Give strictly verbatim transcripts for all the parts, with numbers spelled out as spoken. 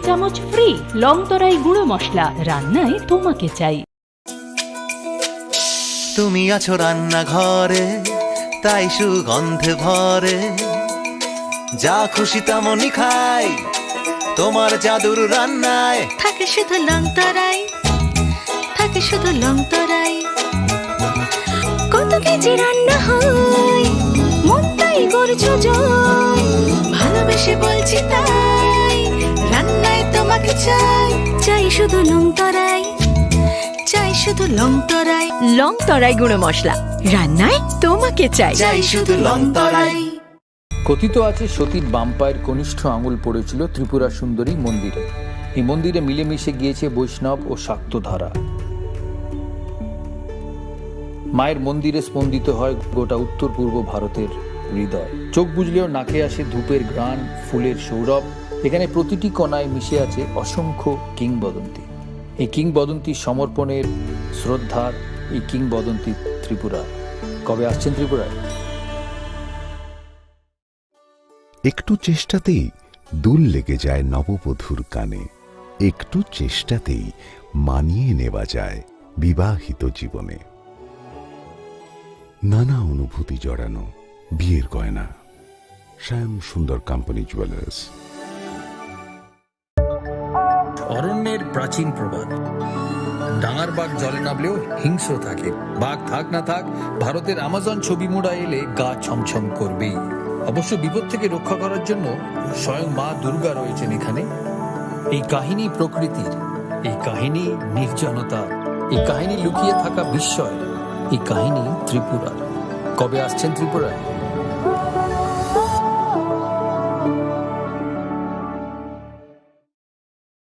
চামচ free. Long তরাই গুঁড়ো মশলা, রান্নায় তোমাকে চাই। তুমি আছো রান্নাঘরে, তাই সুগন্ধে ভরে। যা খুশি তেমনই খাই, তোমার জাদুর রান্নায়। থাকে শুধু লং তরাই, থাকে শুধু লং তরাই। কত কেজি রান্না হয়, মনটাই করছো জয়। ভালোবেসে বলছি তাই, রান্নায় তোমাকে চাই। চাই শুধু লং তরাই, চাই শুধু লং তরাই। লং তরাই গুঁড়ো মশলা, রান্নায় তোমাকে চাই। চাই শুধু লং তরাই। কথিত আছে, সতীর বাম পায়ের কনিষ্ঠ আঙুল পড়েছিল ত্রিপুরা সুন্দরী মন্দিরে। এই মন্দিরে মিলেমিশে গিয়েছে বৈষ্ণব ও শাক্ত ধারা। মায়ের মন্দিরে স্পন্দিত হয় গোটা উত্তর পূর্ব ভারতের হৃদয়। চোখ বুজলেও নাকে আসে ধূপের ঘ্রাণ, ফুলের সৌরভ। এখানে প্রতিটি কণায় মিশে আছে অসংখ্য কিংবদন্তি। এই কিংবদন্তি সমর্পণের, শ্রদ্ধার, এই কিংবদন্তি ত্রিপুরার। কবে আসছেন ত্রিপুরায়? একটু চেষ্টাতেই দুল লেগে যায় নববধূর কানে। একটু চেষ্টাতেই মানিয়ে নেওয়া যায় বিবাহিত জীবনে। নানা অনুভূতি জড়ানো বিয়ের গয়না। শ্যাম সুন্দর কোম্পানি জুয়েলার্স। অরণ্যের প্রাচীন প্রবাদ, ডাঙার বাঘ জলে নামলেও হিংস্র থাকে। বাঘ থাক না থাক, ভারতের আমাজন ছবি মুড়া এলে গা ছমছম করবেই। অবশ্য বিপদ থেকে রক্ষা করার জন্য স্বয়ং মা দুর্গা রয়েছেন এখানে। এই কাহিনী প্রকৃতির, এই কাহিনী নির্জনতার, এই কাহিনী লুকিয়ে থাকা বিস্ময়, এই কাহিনী ত্রিপুরার। কবে আসছেন ত্রিপুরায়?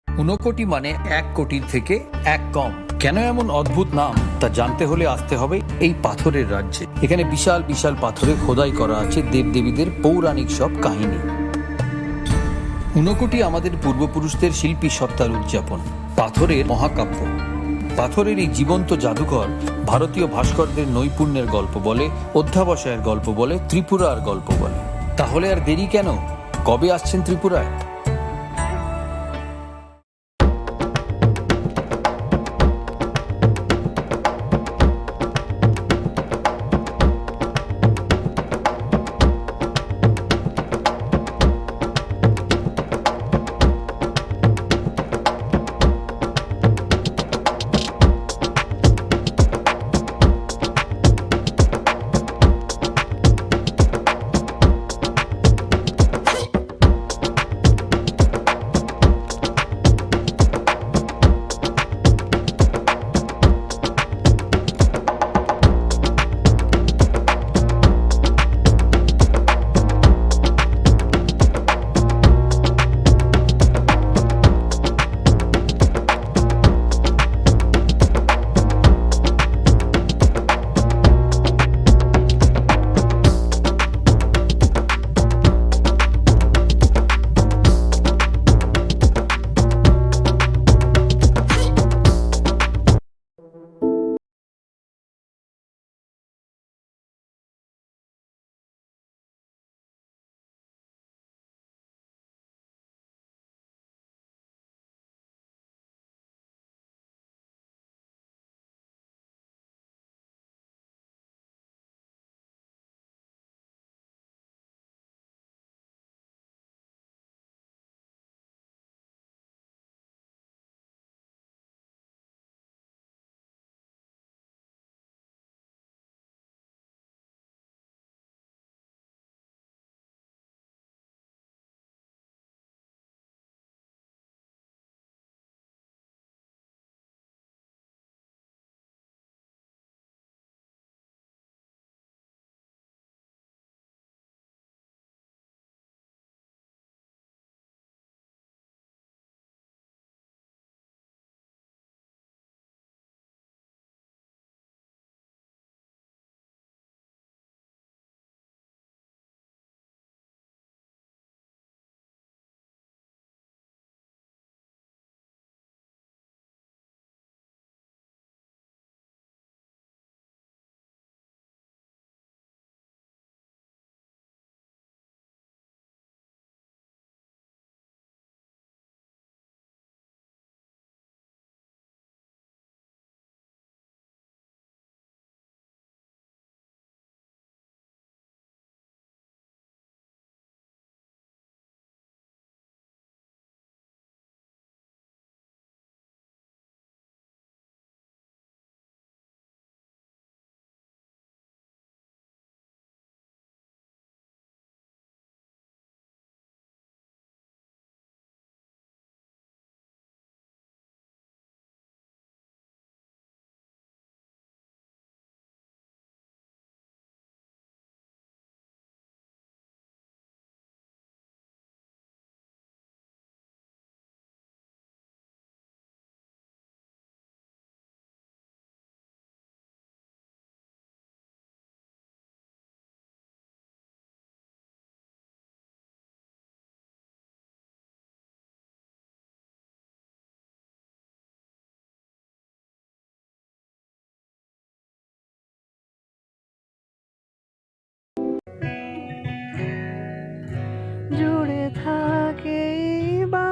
ঊনকোটি মানে এক কোটির থেকে এক কম। কেন এমন অদ্ভুত নাম, তা জানতে হলে আসতে হবে এই পাথরের রাজ্যে। এখানে বিশাল বিশাল পাথরে খোদাই করা আছে দেবদেবীদের পৌরাণিক সব কাহিনী। ঊনকোটি আমাদের পূর্বপুরুষদের শিল্পী সত্তার উদযাপন, পাথরের মহাকাব্য। পাথরের এই জীবন্ত জাদুঘর ভারতীয় ভাস্করদের নৈপুণ্যের গল্প বলে, অধ্যাবসায়ের গল্প বলে, ত্রিপুরার গল্প বলে। তাহলে আর দেরি কেন? কবে আসছেন ত্রিপুরায়?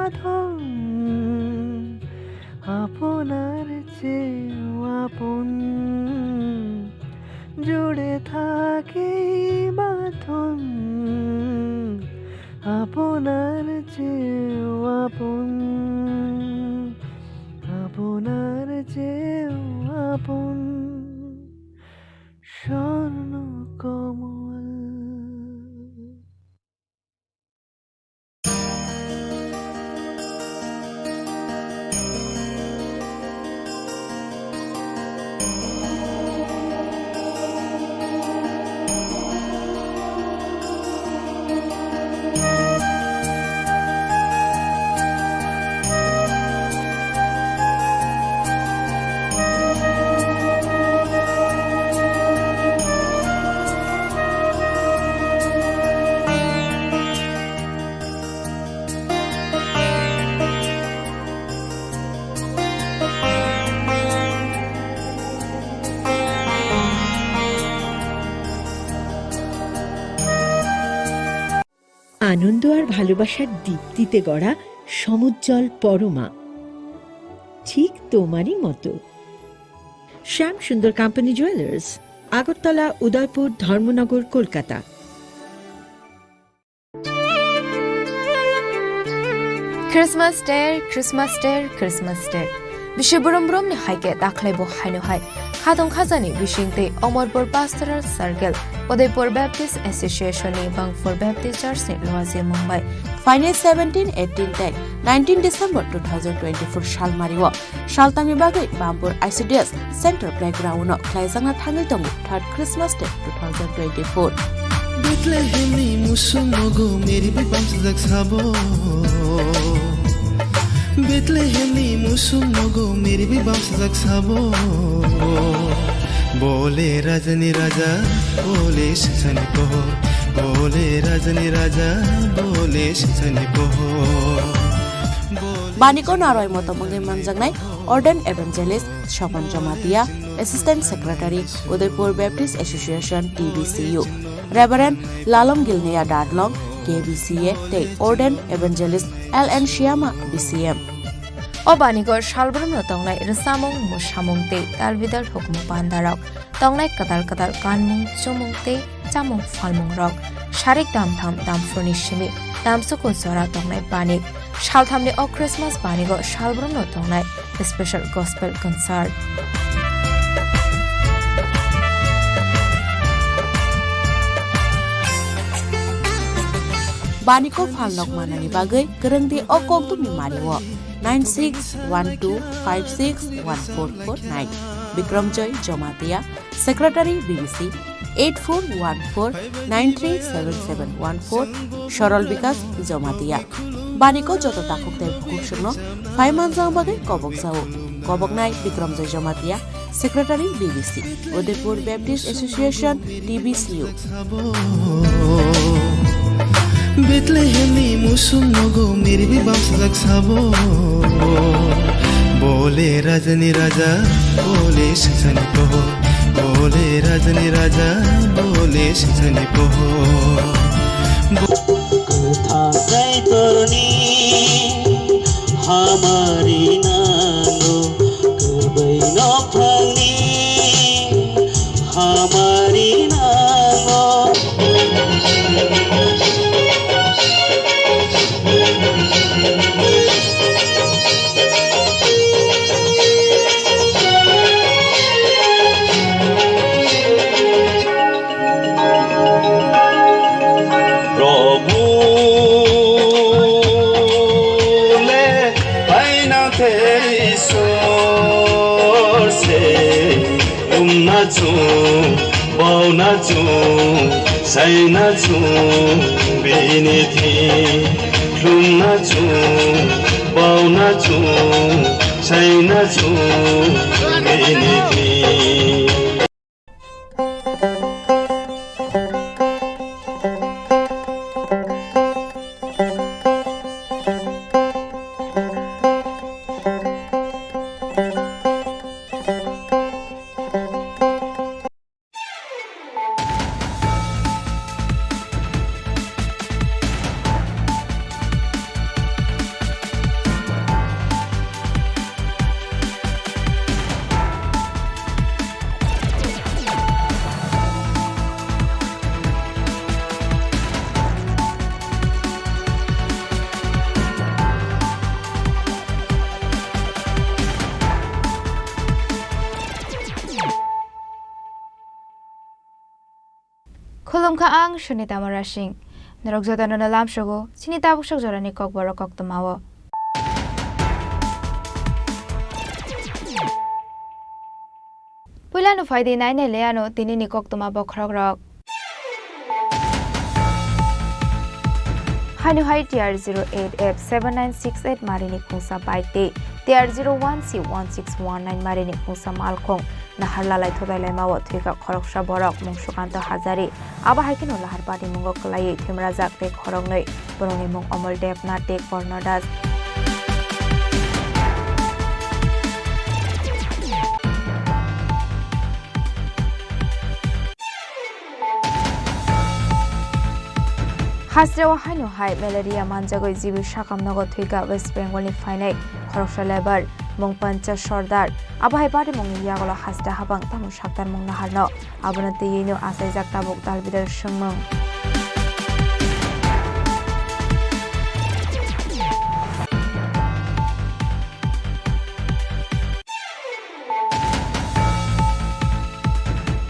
বাঁধন, আপনার চেয়েও আপন, জুড়ে থাকে বাঁধন, আপনার চেয়েও আপন, আপনার চেয়েও আপন, স্বর্ণ কমল। আনন্দ আর ভালোবাসার দীপ্তিতে গড়া সমুজ্জ্বল পরমা, ঠিক তোমারই মতো। শ্যাম সুন্দর কোম্পানি জুয়েলার্স, আগরতলা, উদয়পুর, ধর্মনগর, Kolkata. Christmas Day, Christmas Day, Christmas Day. Bisi brum brum ni hai khe dakhwlai bo haino hai. Khatong khajani bising tei Omorpur Pastoral Circle, Udaipur Baptist Association ni Bangpur Baptist Church ni luaji mung bai. Phainai seventeen, eighteen tei nineteen December two thousand twenty-four salmari o. Saltangni bagwi Bampur I C D S Center Playground-o khlaijakna thangwi tongo third Christmas Day two thousand twenty-four. Bethlehemni musuk nogo meri bai bamsajak sabo. Bethlehemni musuk nogo meri bai bamsajak sabo. Bole rajani raja, bole singsani pohor. Bole rajani raja, bole singsani pohor. Bole Baniko naroi motom wngwi manjaknai Ordained Evangelist Sopan Jamatia, Assistant Secretary, Udaipur Baptist Association, T B C U, Reverend Lalom Gilneya Dadlong, K B C A, tei Ordained Evangelist L N Shyama, B C M. O baniko salbrumno tongnai rwchapmung, mwsamung tei talbidal hukumu pandarok. Tongnai kwtal kwtal kanmung, chumung tei chamung phalmung rok. Sarik damtham damphurni simi damsuku jora tongnai banik. Salthamni o Christmas banigo salbrumno tongnai special gospel concert. Baniko phalnok manani bagwi kwrwngdi o kokdumni mario. Nine six one two five six one four four nine. Bikramjoy Jamatia, Secretary B B C, eight four one four nine three seven seven one four, Sorol Bikas Jamatia. Baniko joto takhuk tei bukhuk songno phai manjak bagwi kobok jao. Koboknai Bikramjoy Jamatia, Secretary B B C, Udaipur Baptist Association, T B C U. Bethlehemni musuk nogo meri bai bamsajak sabo. Bole rajani raja, bole singsani pohor. Bole rajani raja, bole singsani pohor. Kwthang Kaitorni hamari nango, kwbai nokphangni hamari nango. Prabhu le paina te Iswar se umna chung, bauna chung, saina chung, bini thi, khlumna chung, bauna chung, saina chung, bini thi. Khulumkha ang Sunita Murasing. Norok jotono no lamsogo chini tabuk sok jorani kokborok koktwmao. Puilano phaidi nainai le ano tinini koktwma bokhorokrok. Haino hai T R zero eight F seven nine six eight marini khungsa bike tei T R zero one C one six one nine marini khungsa malkhung naharlalai thutai laimao thwikha khoroksa borok mung Sukanto Hajari. Abo hai kheno lahar patimungo kwlaiwi thwimrajak tei khoroknwi borokni mung Omol Debnath tei Korno Das. Hasteo haino hai malaria manjagwi jibu sakam nogo thwikha West Bengal ni phainai khoroksa labour mung Pancha Sordar. Abo hai patimungni yagulo haste habang tamo saktarmung naharno. Abono twiwi no achaijak tabuk dalbidal swngmung.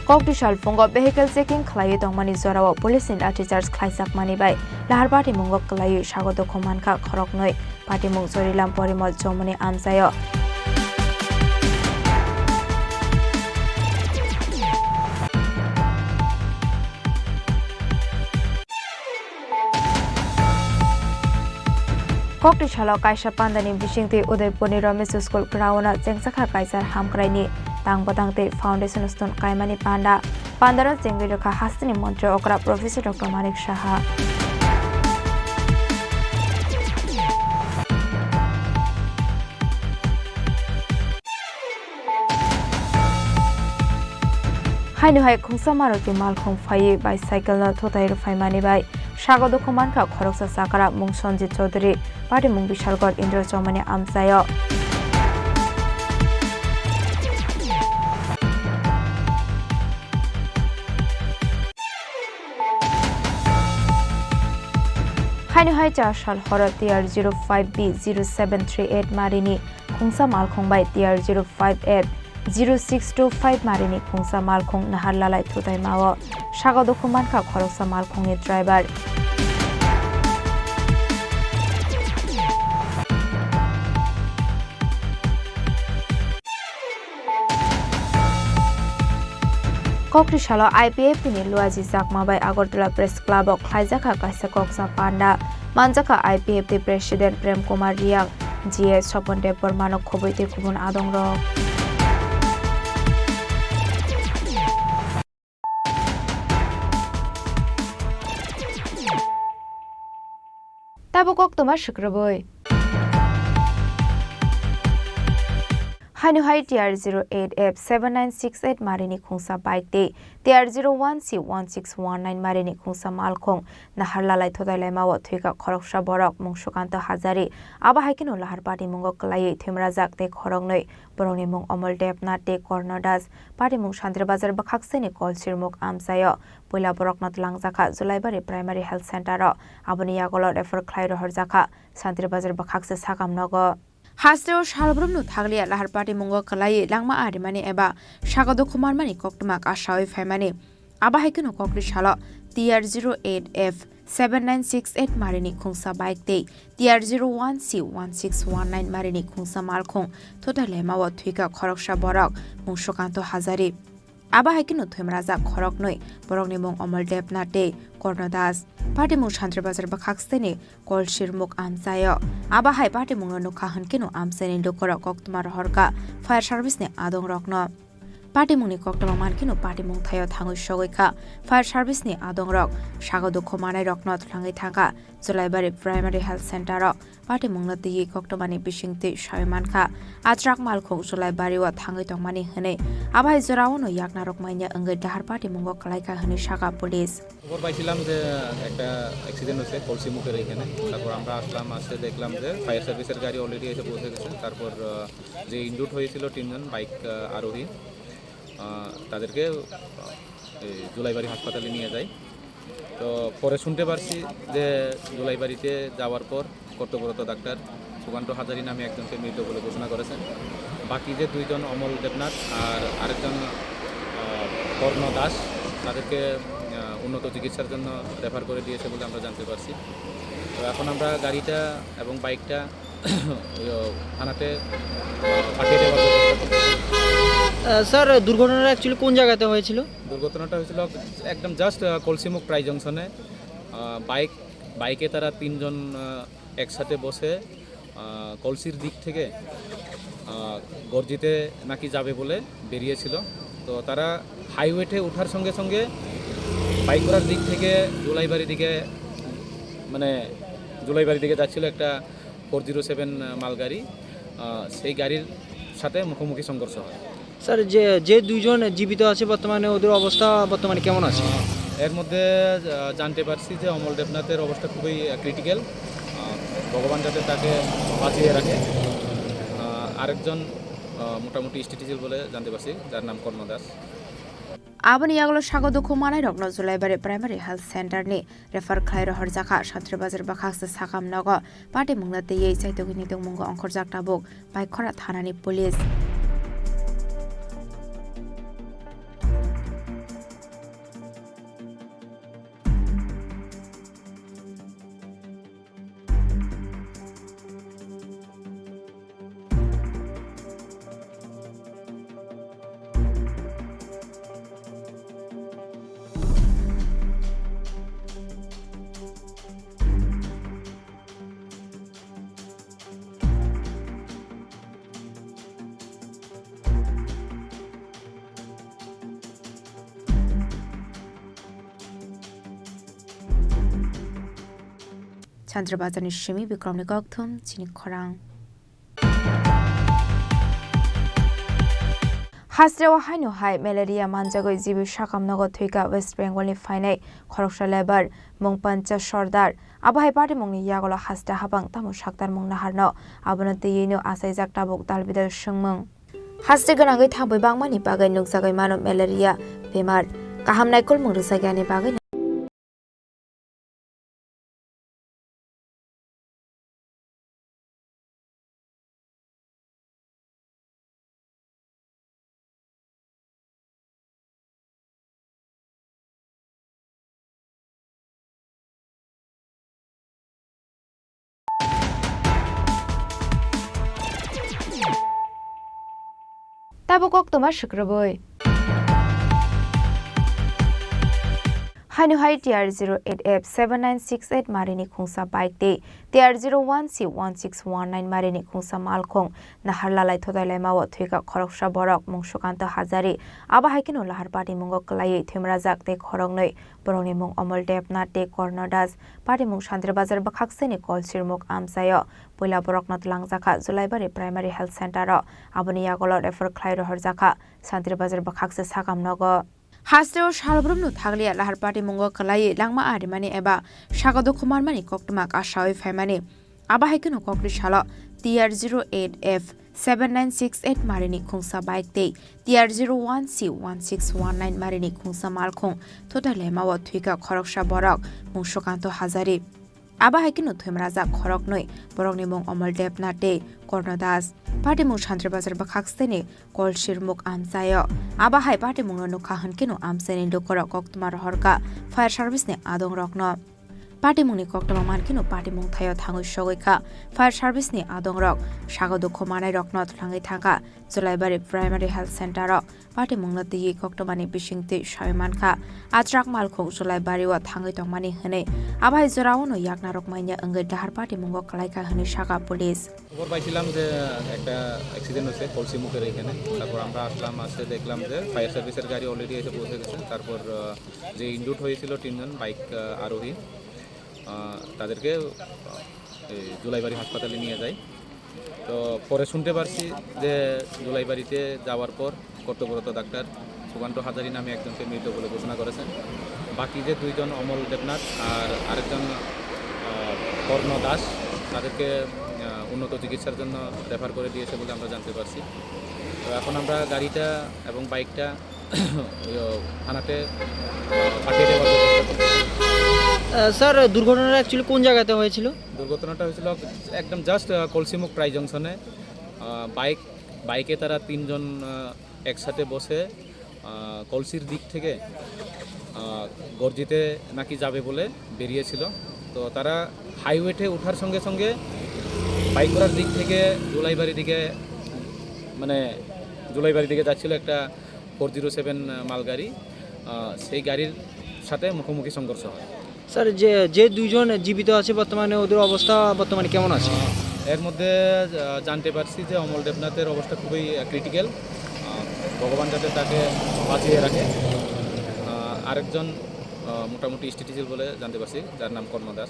Kokti salphungo vehicle checking khlaiwi tongmani jorao police ni lathi charge khlaijakmani bai lahar patimungo kwlaiwi sago dukhu mankha khoroknwi. Patimung Chorilam Porimol Chomoni amchaio. Kokti salo kaisa pandani bisingtwi Udaipurni Ramesh School ground-o chengjakha kaisa hamkraini tang bwtang tei foundation stone kaimani panda. Pandaro chengwi rwkha hasteni montri okra Professor Doctor Manik Saha. Haino hai khungsa Maruti malkhung phaiwi bicycle no thutai rwphaimani bai sago dukhu mankha khoroksa chakra mung Sanjit Chaudhary. Patimung Bishalgarh Indra Chowmani amchaio. Haino hai cha sal horo T R zero five B zero seven three eight marini khungsa malkhung bai T R zero five F zero six two five marini khungsa malkhung naharlalai thutai mao. Sago dukhu mankha khoroksa malkhungni driver. Kokri salo I P F T ni Luaji Chakma bai Agartala Press Club o khlaijakha kaisa koksa panda. Manjakha I P F T President Prem Kumar Riang, G A Sopon Debbarma no khobwi tei kubun adongrok. Tabuk koktwma swkrwbwi. Haino hai T R zero eight F seven nine six eight marini khungsa bike tei T R zero one C one six one nine marini khungsa malkhung naharlalai thutai laimao thwikha khoroksa borok mung Sukanto Hajari. Abo hai kheno lahar patimungo kwlaiwi thwimrajak tei khoroknwi borokni mung Omol Debnath tei Korno Das. Patimung Santri Bazar bwkhakseni Kolsirmuk amchaio puila borokno twlangjakha Julaibari Primary Health Center o, aboni yagulo refer khlai rohorjakha Santri Bazar bwkhaksa sakam nogo. Hasteo salbrumno thakliya lahar patimungo kwlaiwi langma arimani eba sago dukhu manmani koktwma kasawi phaimani. Abo hai kheno kokri salo T R zero eight F seven nine six eight marini khungsa bike tei T R zero one C one six one nine marini khungsa malkhung thutai laimao thwikha khoroksa borok mung Sukanto Hajari. Abo hai kheno thwimrajak khoroknwi borokni mung Omol Debnath tei Korno Das. Patimung Santri Bazar bwkhakseni Kolsirmuk amchaio. Abo hai patimungno nukha hwn kheno amchaini lukurok koktwma rohorkha fire service ni adongrokno. Patimungni koktwma mankheno patimung thaio thangwi sogwi kha. Fire service ni adongrok sago dukhu manairokno twlangwi thangkha Julaibari Primary Health Center o. Patimungno twiwi koktwmani bisingtwi sawi mankha. Atrak malkhung Julaibari o thangwi tongmani hwnwi. Abo hai jorao no yaknarok manya wngwi dahar patimungo kwlaikha hwnwi sakha police. খবর পাইছিলাম যে একটা অ্যাক্সিডেন্ট হয়েছে কলসি মুখের এইখানে। তারপর আমরা আসলাম, আসতে দেখলাম যে ফায়ার সার্ভিসের গাড়ি অলরেডি এসে পৌঁছে গেছে। তারপর, আহ, যে ইনজুর্ড হয়েছিল তিনজন, বাইক, আহ, আরোহী, আহ, তাদেরকে, আহ, এই জুলাইবাড়ি হাসপাতালে নিয়ে যাই। তো পরে শুনতে পারছি যে জুলাইবাড়িতে যাওয়ার পর কর্তব্যরত ডাক্তার সুকান্ত হাজারি নামে একজনকে মৃত বলে ঘোষণা করেছেন। বাকি যে দুইজন, অমল দেবনাথ আর আরেকজন, আহ, কর্ণ দাস, তাদেরকে, আহ, উন্নত চিকিৎসার জন্য রেফার করে দিয়েছে বলে আমরা জানতে পারছি। তো এখন আমরা গাড়িটা এবং বাইকটা ওই, ও, থানাতে, আহ, পাঠিয়ে দেওয়ার ব্যবস্থা করছি। আহ, স্যার, দুর্ঘটনাটা অ্যাকচুয়ালি কোন জায়গাতে হয়েছিল? দুর্ঘটনাটা হয়েছিল একদম জাস্ট, আহ, কলসিমুখ ট্রাই জংশনে। আহ, বাইক, বাইকে তারা তিনজন, আহ, একসাথে বসে, আহ, কলসির দিক থেকে, আহ, গর্জিতে নাকি যাবে বলে বেরিয়েছিল। তো তারা হাইওয়েতে ওঠার সঙ্গে সঙ্গে বাইক করার দিক থেকে জুলাইবাড়ি দিকে, মানে, জুলাইবাড়ি দিকে যাচ্ছিল একটা ফোর জিরো সেভেন মালগাড়ি, আহ, সেই গাড়ির সাথে মুখোমুখি সংঘর্ষ হয়। স্যার, যে, যে দুইজন জীবিত আছে বর্তমানে, ওদের অবস্থা বর্তমানে কেমন আছে? আহ, এর মধ্যে, আহ, জানতে পারছি যে অমল দেবনাথের অবস্থা খুবই, আহ, ক্রিটিক্যাল। আহ, ভগবান যাতে তাকে বাঁচিয়ে রাখে। আহ, আরেকজন, আহ, মোটামুটি স্থিতিশীল বলে জানতে পারছি, যার নাম কর্ণ Das. Aboni yagulo sago dukhu manai rokno Julaibari Primary Health Center ni refer khlai rohorjakha. Santri Bazar bwkhaksa sakam nogo patimungno twiwi chaitokni tongmungo ongkhorjak tabuk Baikhora thanani police. Chandra Bazarni simi Bikromni kokthum chini khorang. Hasteo haino hai malaria manjagwi jibi sakam nogo thwika West Bengalni phainai khoroksa labour mung Pancha Sordar. Abo hai patimungni yagulo haste habang tamo saktarmung naharno, abono twiwino achaijak tabuk dalbidal swngmung. Haste gwnangwi thangwi bangmani bagwi nukjagwi mano malaria bemar. Kaham naikolmung rwjakyani bagwi. Tabuk koktwma swkrwbwi. Haino hai T R zero eight F seven nine six eight marini khungsa bike tei T R zero one C one six one nine marini khungsa malkhung Naharlalai thotai laimao thwika khoroksa borok mung Sukanto Hajari. Abo hai kheno lahar patimungo kwlaiwi thwimrajak tei khoroknwi borokni mung Omol Debnath tei Korno Das. Patimung Santri Bazar bwkhakseni Kolsirmuk amchaio puila borokno twlangjakha Julaibari Primary Health Center o. Aboni yagulo refer khlai rohorjakha Santri Bazar bwkhaksa sakam nogo. Hasteo salbrumno thakliya lahar patimungo kwlaiwi langma arimani eba sago dukhu manmani koktwma kasawi phaimani. Abo hai kheno kokri salo T R zero eight F seven nine six eight marini khungsa bike tei T R zero one C one six one nine marini khungsa malkhung thotai laimao thwika khoroksa borok mung Sukanto Hajari. Abo hai kheno thwimrajak khoroknwi borokni mung Omol Debnath tei Korno Das. Patimung Santri Bazar bwkhakseni Kolsirmuk amchaio. Abo hai patimungno nukha hwnkhe no amchaini lukurok koktwma rohorkha fire service ni adongrokno. Patimungni koktwma mankhe no patimung thaio thangwi sogwi kha. Fire service ni adongrok sago dukhu manairokno twlangwi thangkha Julaibari Primary Health Center o. Patimungno twiwi koktwmani bisingtwi sawi mankha. Atrak malkhung Julaibari o thangwi tongmani hwnwi. Abo hai jorao no yaknarok manya wngwi dahar patimungo kwlaikha hwnwi sakha police. খবর পাইছিলাম যে একটা অ্যাক্সিডেন্ট হয়েছে কলসি মুখের এখানে। তারপর আমরা আসলাম, আসে দেখলাম যে ফায়ার সার্ভিসের গাড়ি অলরেডি এসে পৌঁছে গেছে। তারপর, আহ, যে ইনজুর্ড হয়েছিল তিনজন বাইক, আহ, আরোহী, আহ, তাদেরকে, আহ, এই জুলাইবাড়ি হাসপাতালে নিয়ে যাই। তো পরে শুনতে পারছি যে জুলাইবাড়িতে যাওয়ার পর কর্তব্যরত ডাক্তার সুকান্ত হাজারি নামে একজনকে মৃত বলে ঘোষণা করেছেন। বাকি যে দুইজন অমল দেবনাথ আর আরেকজন, আহ, কর্ণ দাস, তাদেরকে, আহ, উন্নত চিকিৎসার জন্য রেফার করে দিয়েছে বলে আমরা জানতে পারছি। তো এখন আমরা গাড়িটা এবং বাইকটা ওই, ও, থানাতে, আহ, পাঠিয়ে দেওয়ার ব্যবস্থা করছি। আহ, স্যার, দুর্ঘটনাটা অ্যাকচুয়ালি কোন জায়গাতে হয়েছিল? দুর্ঘটনাটা হয়েছিল একদম জাস্ট, আহ, কলসিমুখ ট্রাই জংশনে। আহ, বাইক, বাইকে তারা তিনজন, আহ, একসাথে বসে, আহ, কলসির দিক থেকে, আহ, গর্জিতে নাকি যাবে বলে বেরিয়েছিল। তো তারা হাইওয়েতে ওঠার সঙ্গে সঙ্গে বাইকুড়ার দিক থেকে জুলাইবাড়ি দিকে, মানে, জুলাইবাড়ি দিকে যাচ্ছিল একটা ফোর জিরো সেভেন মালগাড়ি। আহ, সেই গাড়ির সাথে মুখোমুখি সংঘর্ষ হয়। স্যার, যে, যে দুইজন জীবিত আছে বর্তমানে, ওদের অবস্থা বর্তমানে কেমন আছে? আহ, এর মধ্যে, আহ, জানতে পারছি যে অমল দেবনাথের অবস্থা খুবই, আহ, ক্রিটিক্যাল। আহ, ভগবান যাতে তাকে বাঁচিয়ে রাখে। আহ, আরেকজন, আহ, মোটামুটি স্থিতিশীল বলে জানতে পারছি, যার নাম কর্ণ Das.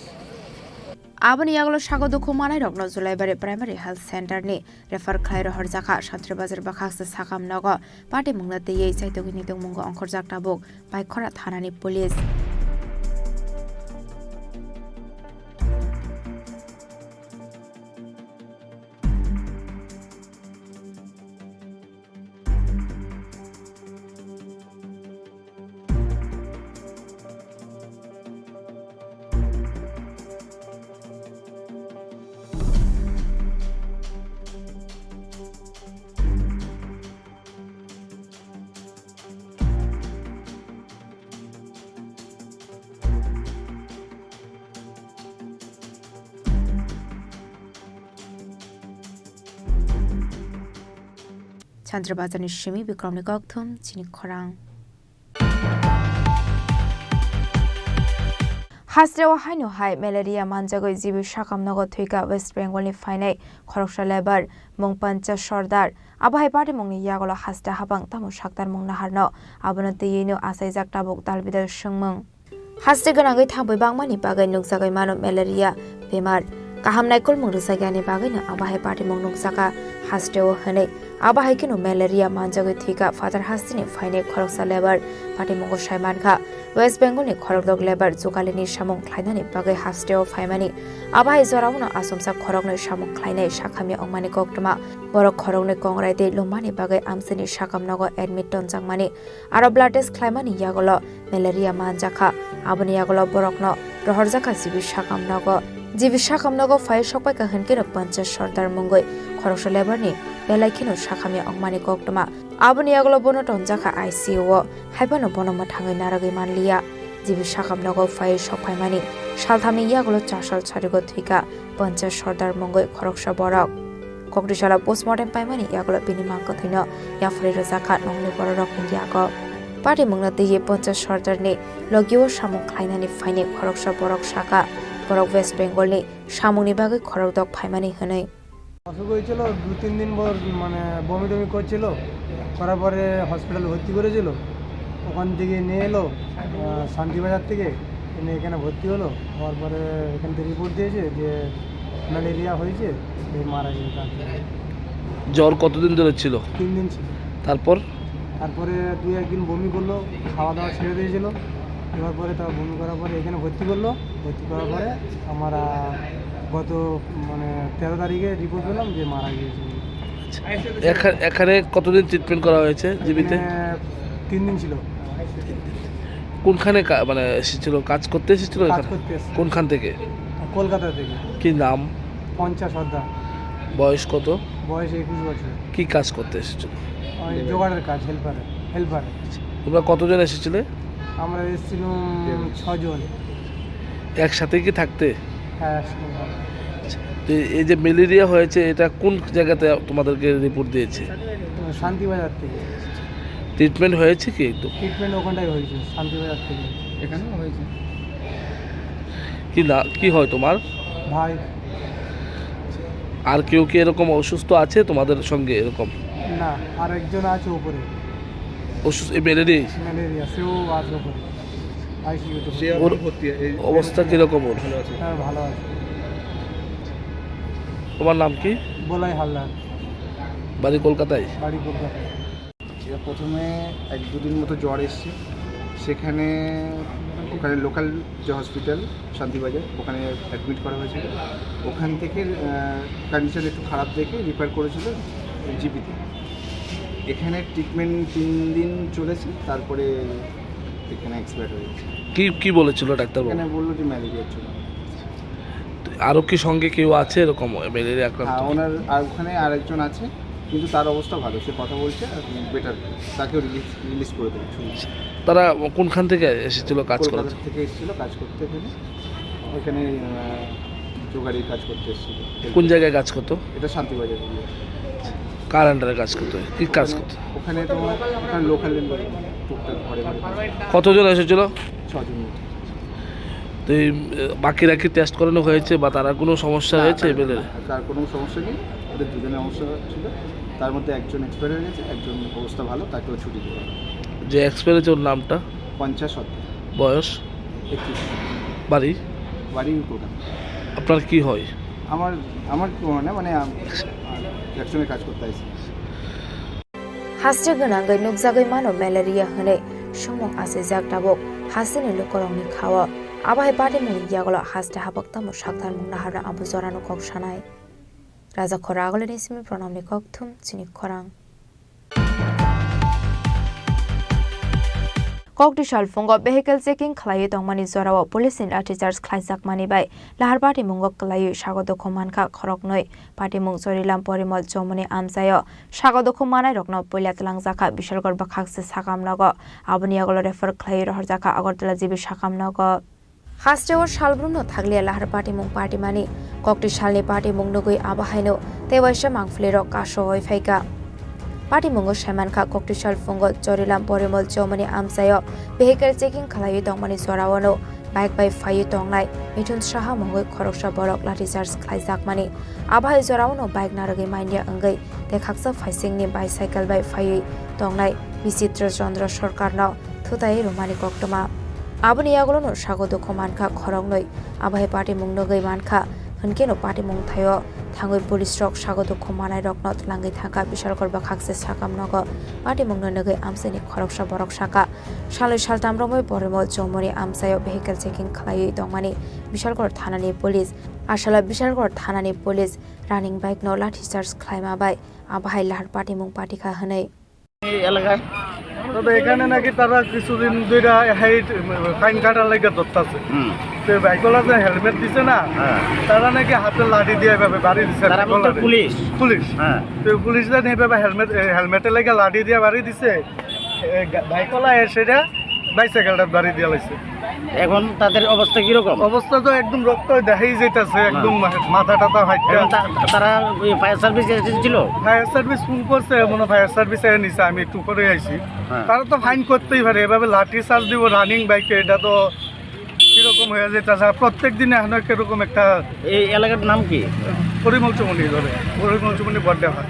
Aboni yagulo sago dukhu manai rokno Julaibari Primary Health Center ni refer khlai rohor jakha Santri Bazar bwkhaksa sakam nogo patimungno twiwi chaitokni tongmungo ongkhorjak tabuk Paikhora thanani police. Chandrabazarni simi Bikramni kokthum chini khorang. Hasteo haino hai malaria manjagwi jibi sakam nogo thwika West Bengal ni phainai khoroksa labour mung Pancha Sordar. Abo hai patimungni yagulo haste habang tamo saktar mung naharno, abono twiwino achaijak tabuk dalbidal swngmung. Haste gwnangwi thangwi bangmani bagwi nukjagwi mano malaria bemar. Kaham naikolmung rwjakyani bagwino abo hai patimung nukjakha hasteo hwnwi. Abo hai kheno malaria manjagwi thwikha phatar hasteni phainai khoroksa labour patimungo sai mankha. West Bengal ni khorokdok labour jugalini samung khlainani bagwi hasteo phaimani. Abo hai joraono achomsa khoroknwi samung khlainai sakhamya wngmani koktwma. Borok khoroknwi kongrai tei lummani bagwi amchaini sakam nogo admit tonjakmani. Aro blood test khlaimani yagulo malaria manjakha. Aboni yagulo borokno rohorjakha jibi sakam nogo. Jibi sakam nogo phai sokpaikha hwnkhe no Pancha Sordar mungwi khoroksa labour ni belai kheno sakhamya wngmani koktwma. Aboni yagulo bono tonjakha I C U o, haiphano bono mwthangwi narwgwi manliya. Jibi sakam nogo phai sokphaimani salthamni yagulo chasal sarigo thwikha Pancha Sordar mungwi khoroksa borok. Kokdisala postmortem paimani yagulo bini mangkwthwino yapharwi rwjakha nokni bororokni yago. Patimungno twiwi Pancha Sordarni logio samung khlainani phainai khoroksa borok sakha, borok West Bengalni samungni bagwi khorokdok phaimani hwnwi. অসুখ হয়েছিল, দু তিন দিন পর মানে বমি টমি করছিল, করার পরে হসপিটাল ভর্তি করেছিল। ওখান থেকে নিয়ে এলো, আহ, শান্তিবাজার থেকে, এনে এখানে ভর্তি হলো। হওয়ার পরে এখান থেকে রিপোর্ট দিয়েছে যে ম্যালেরিয়া হয়েছে, এই মারা গেছে তার জন্য। জ্বর কতদিন ধরে ছিল? তিন দিন ছিল। তারপর? তারপরে দুই একদিন বমি করলো, খাওয়া দাওয়া ছেড়ে দিয়েছিল। এবার পরে তার বমি করার পরে এখানে ভর্তি করলো। ভর্তি করার পরে আমার, আহ, গত মানে তেরো তারিখে রিপোর্ট পেলাম যে মারা গিয়েছে। আচ্ছা। এখা-, এখানে কতদিন ট্রিটমেন্ট করা হয়েছে জিবিতে? এখানে তিন দিন ছিল। কোনখানে কা-, মানে এসেছিল, কাজ করতে এসেছিল কাজ এখানে? করতে এসেছিল। কোনখান থেকে? কলকাতা থেকে। কি নাম? পঞ্চাশ সর্দার। বয়স কত? বয়স একুশ বছর। কি কাজ করতে এসেছিল? ওই জোগাড়ের কাজ, হেল্পার, হেল্পার। তোমরা কতজন এসেছিলে? আমরা এসেছিলাম ছজন। একসাথে কি থাকতে? হ্যাঁ, একসাথে থাকতে। তো এই যে ম্যালেরিয়া হয়েছে, এটা কোন জায়গাতে তোমাদেরকে রিপোর্ট দিয়েছে? শান্তিবাজার থেকে। ট্রিটমেন্ট হয়েছে কি একটু? ট্রিটমেন্ট ওখানটাই হয়েছে, শান্তিবাজার থেকে। এখানেও হয়েছে। কি না, কি হয় তোমার? ভাই। আর কেউ কি এরকম অসুস্থ আছে তোমাদের সঙ্গে এরকম? না, আর একজন আছে উপরে। অসুস্থ, এই ম্যালেরিয়া? ম্যালেরিয়া, সেও আছে উপরে। আইসিইউতে ভর্তি। সে এখন ওর ভর্তি, এই অবস্থা কিরকম ওর? ভালো আছে। হ্যাঁ, ভালো আছে। তোমার নাম কি? বলাই হালদার। বাড়ি কলকাতায়? বাড়ি কলকাতায়। এর প্রথমে এক দুদিন মতো জ্বর এসছে, সেখানে ওখানে লোকাল যে হসপিটাল শান্তিবাজার, ওখানে অ্যাডমিট করা হয়েছিল। ওখান থেকে, আহ, কন্ডিশন একটু খারাপ দেখে রিফার করেছিল জিবিতে। এখানে ট্রিটমেন্ট তিন দিন চলেছে, তারপরে এখানে এক্সপায়ার হয়ে গেছে। কি, কি বলেছিল ডাক্তারবাবু? এখানে বললো যে ম্যালেরিয়ার জন্য। আরও কি সঙ্গে কেউ আছে এরকম ম্যালেরিয়া আক্রান্ত? হ্যাঁ, ওনার আর ওখানে আরেকজন আছে, কিন্তু তার অবস্থা ভালো, সে কথা বলছে, বেটার, তাকেও রিলিজ রিলিজ করে দেবে, শুনছি। তারা কোনখান থেকে এসেছিল কাজ করাতে? কলকাতা থেকে এসেছিল কাজ করতে এখানে। এখানে জোগাড়ি কাজ করতে এসেছিল। কোন জায়গায় কাজ করতো? এটা শান্তিবাজার এরিয়া। কার আন্ডারে কাজ করতো? কি কাজ করতো? ওখানে তোমার ওখানে লোকাল টুকটাক ঘরে ঘরে কাজ করে। কতজন এসেছিল? ছজন মতো। তো এই, এ, বাকিরা কি টেস্ট করানো হয়েছে বা তারা কোনো সমস্যা না, হয়েছে তার, এমএলএ? না, তার কোনো সমস্যা নেই। ওদের দুজনের সমস্যা ছিল, তার মধ্যে একজন এক্সপায়ার হয়ে গেছে, একজন অবস্থা ভালো, তাকেও ছুটি দেওয়া হলো। যে এক্সপায়ার হয়েছে ওর নামটা? পঞ্চাশ সত্ত্ব। বয়স? একত্রিশ। বাড়ি? বাড়ি কলকাতা। আপনার কি হয়? আমার, আমার কি মানে, মানে, আম-, একসঙ্গে কাজ করতে আসি। Haste gwnangwi nukjagwi mano malaria hwnwi swngmung achaijak tabuk hasteni lukurokni khao. Abo hai patimungni yagulo haste habok tamo saktarmung naharno abo jorano kok sanai. Raja Khoro Agulini simi Pranamni kokthum chini khorang. Kokti salphungo vehicle checking khlaiwi tongmani jorao police ni lathi charge khlaijakmani bai lahar patimungo kwlaiwi sago dukhu mankha khoroknwi. Patimung Chorilam Porimol Chomoni amchaio sago dukhu manairokno puila twlangjakha Bishalgor bwkhakse sakam nogo. Aboni yagulo refer khlaiwi rohorjakha Agartala G B sakam nogo. Hasteo salbrumno thakliya lahar patimung patimani. Kokti salni patimung nugwi abo haino tei waisa mangphlirok kasoi phaikha. Patimungo saimankha kokti salphungo Chorilam Porimol Chomoni amchaio vehicle checking khlaiwi tongmani joraono bike bai phaiwi tongnai Mithun Saha mungwi khoroksa borok lathi charge khlaijakmani. Abo hai joraono bike narwgwi manya wngwi tei khaksa phaisingni bicycle bai phaiwi tongnai Bichitra Chandra Sarkarno thutai rwmani koktwma. Aboni yagulono sago dukhu mankha khoroknwi, abo hai patimung nugwi mankha, hwnkhe no patimung thaio thangwi police rok sago dukhu manairokno twlangwi thangkha Bishalgor bwkhakse sakam nogo. Patimungno nugwi amchaini khoroksa borok sakha, salnwi saltam romwi Porimol Chomoni amchaio vehicle checking khlaiwi tongmani Bishalgor thanani police. Aswla Bishalgor thanani police running bike no lathi charge khlaima bai abo hai lahar patimung patikha hwnwi. এই এলাকায়। তবে এখানে নাকি তারা কিছুদিন ধরে height fine কাটার লাগে ধরতেছে। হুম। তো বাইকওয়ালা যে হেলমেট দিছে না, হ্যাঁ। তারা নাকি হাতে লাঠি দিয়ে এভাবে বাড়ি দিছে তারা বলতে বাইকওয়ালারে। পুলিশ? পুলিশ। হ্যাঁ। তো পুলিশ যেন এভাবে হেলমেট, এ, হেলমেটে লেগে লাঠি দিয়ে বাড়ি দিছে, এ, গা-, বাইকওয়ালা এসে বাইসাইকেলটা বাড়ি দিয়ে লাইছে। এখন তাদের অবস্থা কিরকম? অবস্থা তো একদম রক্ত দেখাই যাইতাছে, হ্যাঁ। একদম মা-, মাথা টাথা ফাইটটা। এখন তা-, তারা ওই ফায়ার সার্ভিস এসেছিল? ফায়ার সার্ভিস ফোন করছে, মনে হয় ফায়ার সার্ভিস এসে নিছে, আমি একটু পরে আইছি। হ্যাঁ। তারা তো ফাইন করতেই পারে, এভাবে লাঠি চার্জ দিব রানিং বাইকে, এটা তো কিরকম হয়ে যাইতাছে। আর প্রত্যেক দিনে এখন কিরকম একটা এই এলাকার নাম কি? পরিমল চৌমনি ধরে, পরিমল চৌমনি Baradanga.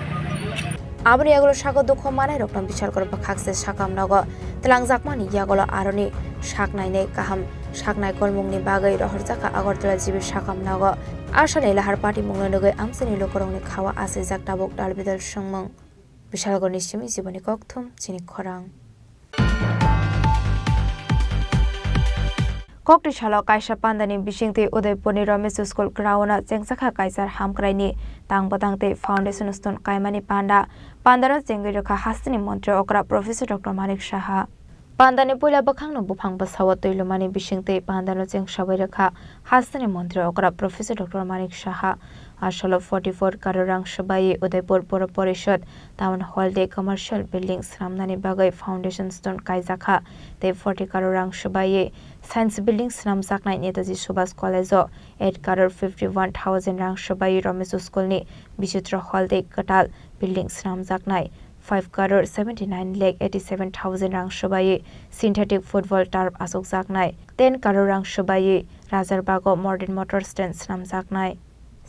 Aboni yagulo sago dukhu manairokno Bishalgor bwkhakse sakam nogo twlangjakmani yagulo aroni saknainai kaham saknai kolmungni bagwi rohorjakha Agartala G B sakam nogo. Aswlani lahar patimungno nugwi amchaini lukurokni khao achaijak tabuk dalbidal swngmung. Bishalgorni simi Jiboni kokthum chini khorang. Kokti salo kaisa pandani bisingtwi Udaipurni Ramesh School ground-o chengjakha Kaichar Hamkraini tang bwtang tei foundation stone kaimani panda. Pandano chengwi rwkha hasteni montri okra Professor Doctor Manik Saha. Pandani puila bwkhangno buphang bwsao twi lumani bisingtwi pandano chengsawi rwkha hasteni montri okra Professor Doctor Manik Saha. Aswlo forty four crore rang swbaiwi Udaipur Pura Porishad Town Hall tei commercial building swnamnani bagwi foundation stone kaijakha, tei forty crore rang swbaiwi science building swnamjaknai Netaji Subhas College-o eight crore fifty one thousand rang swbaiwi Ramesh School-ni Bichitra Hall tei kwtal building swnamjaknai, five crore seventy nine lakh eighty seven thousand rang swbaiwi synthetic football turf achukjaknai, ten crore rang swbaiwi Rajarbago modern motor stand swnamjaknai.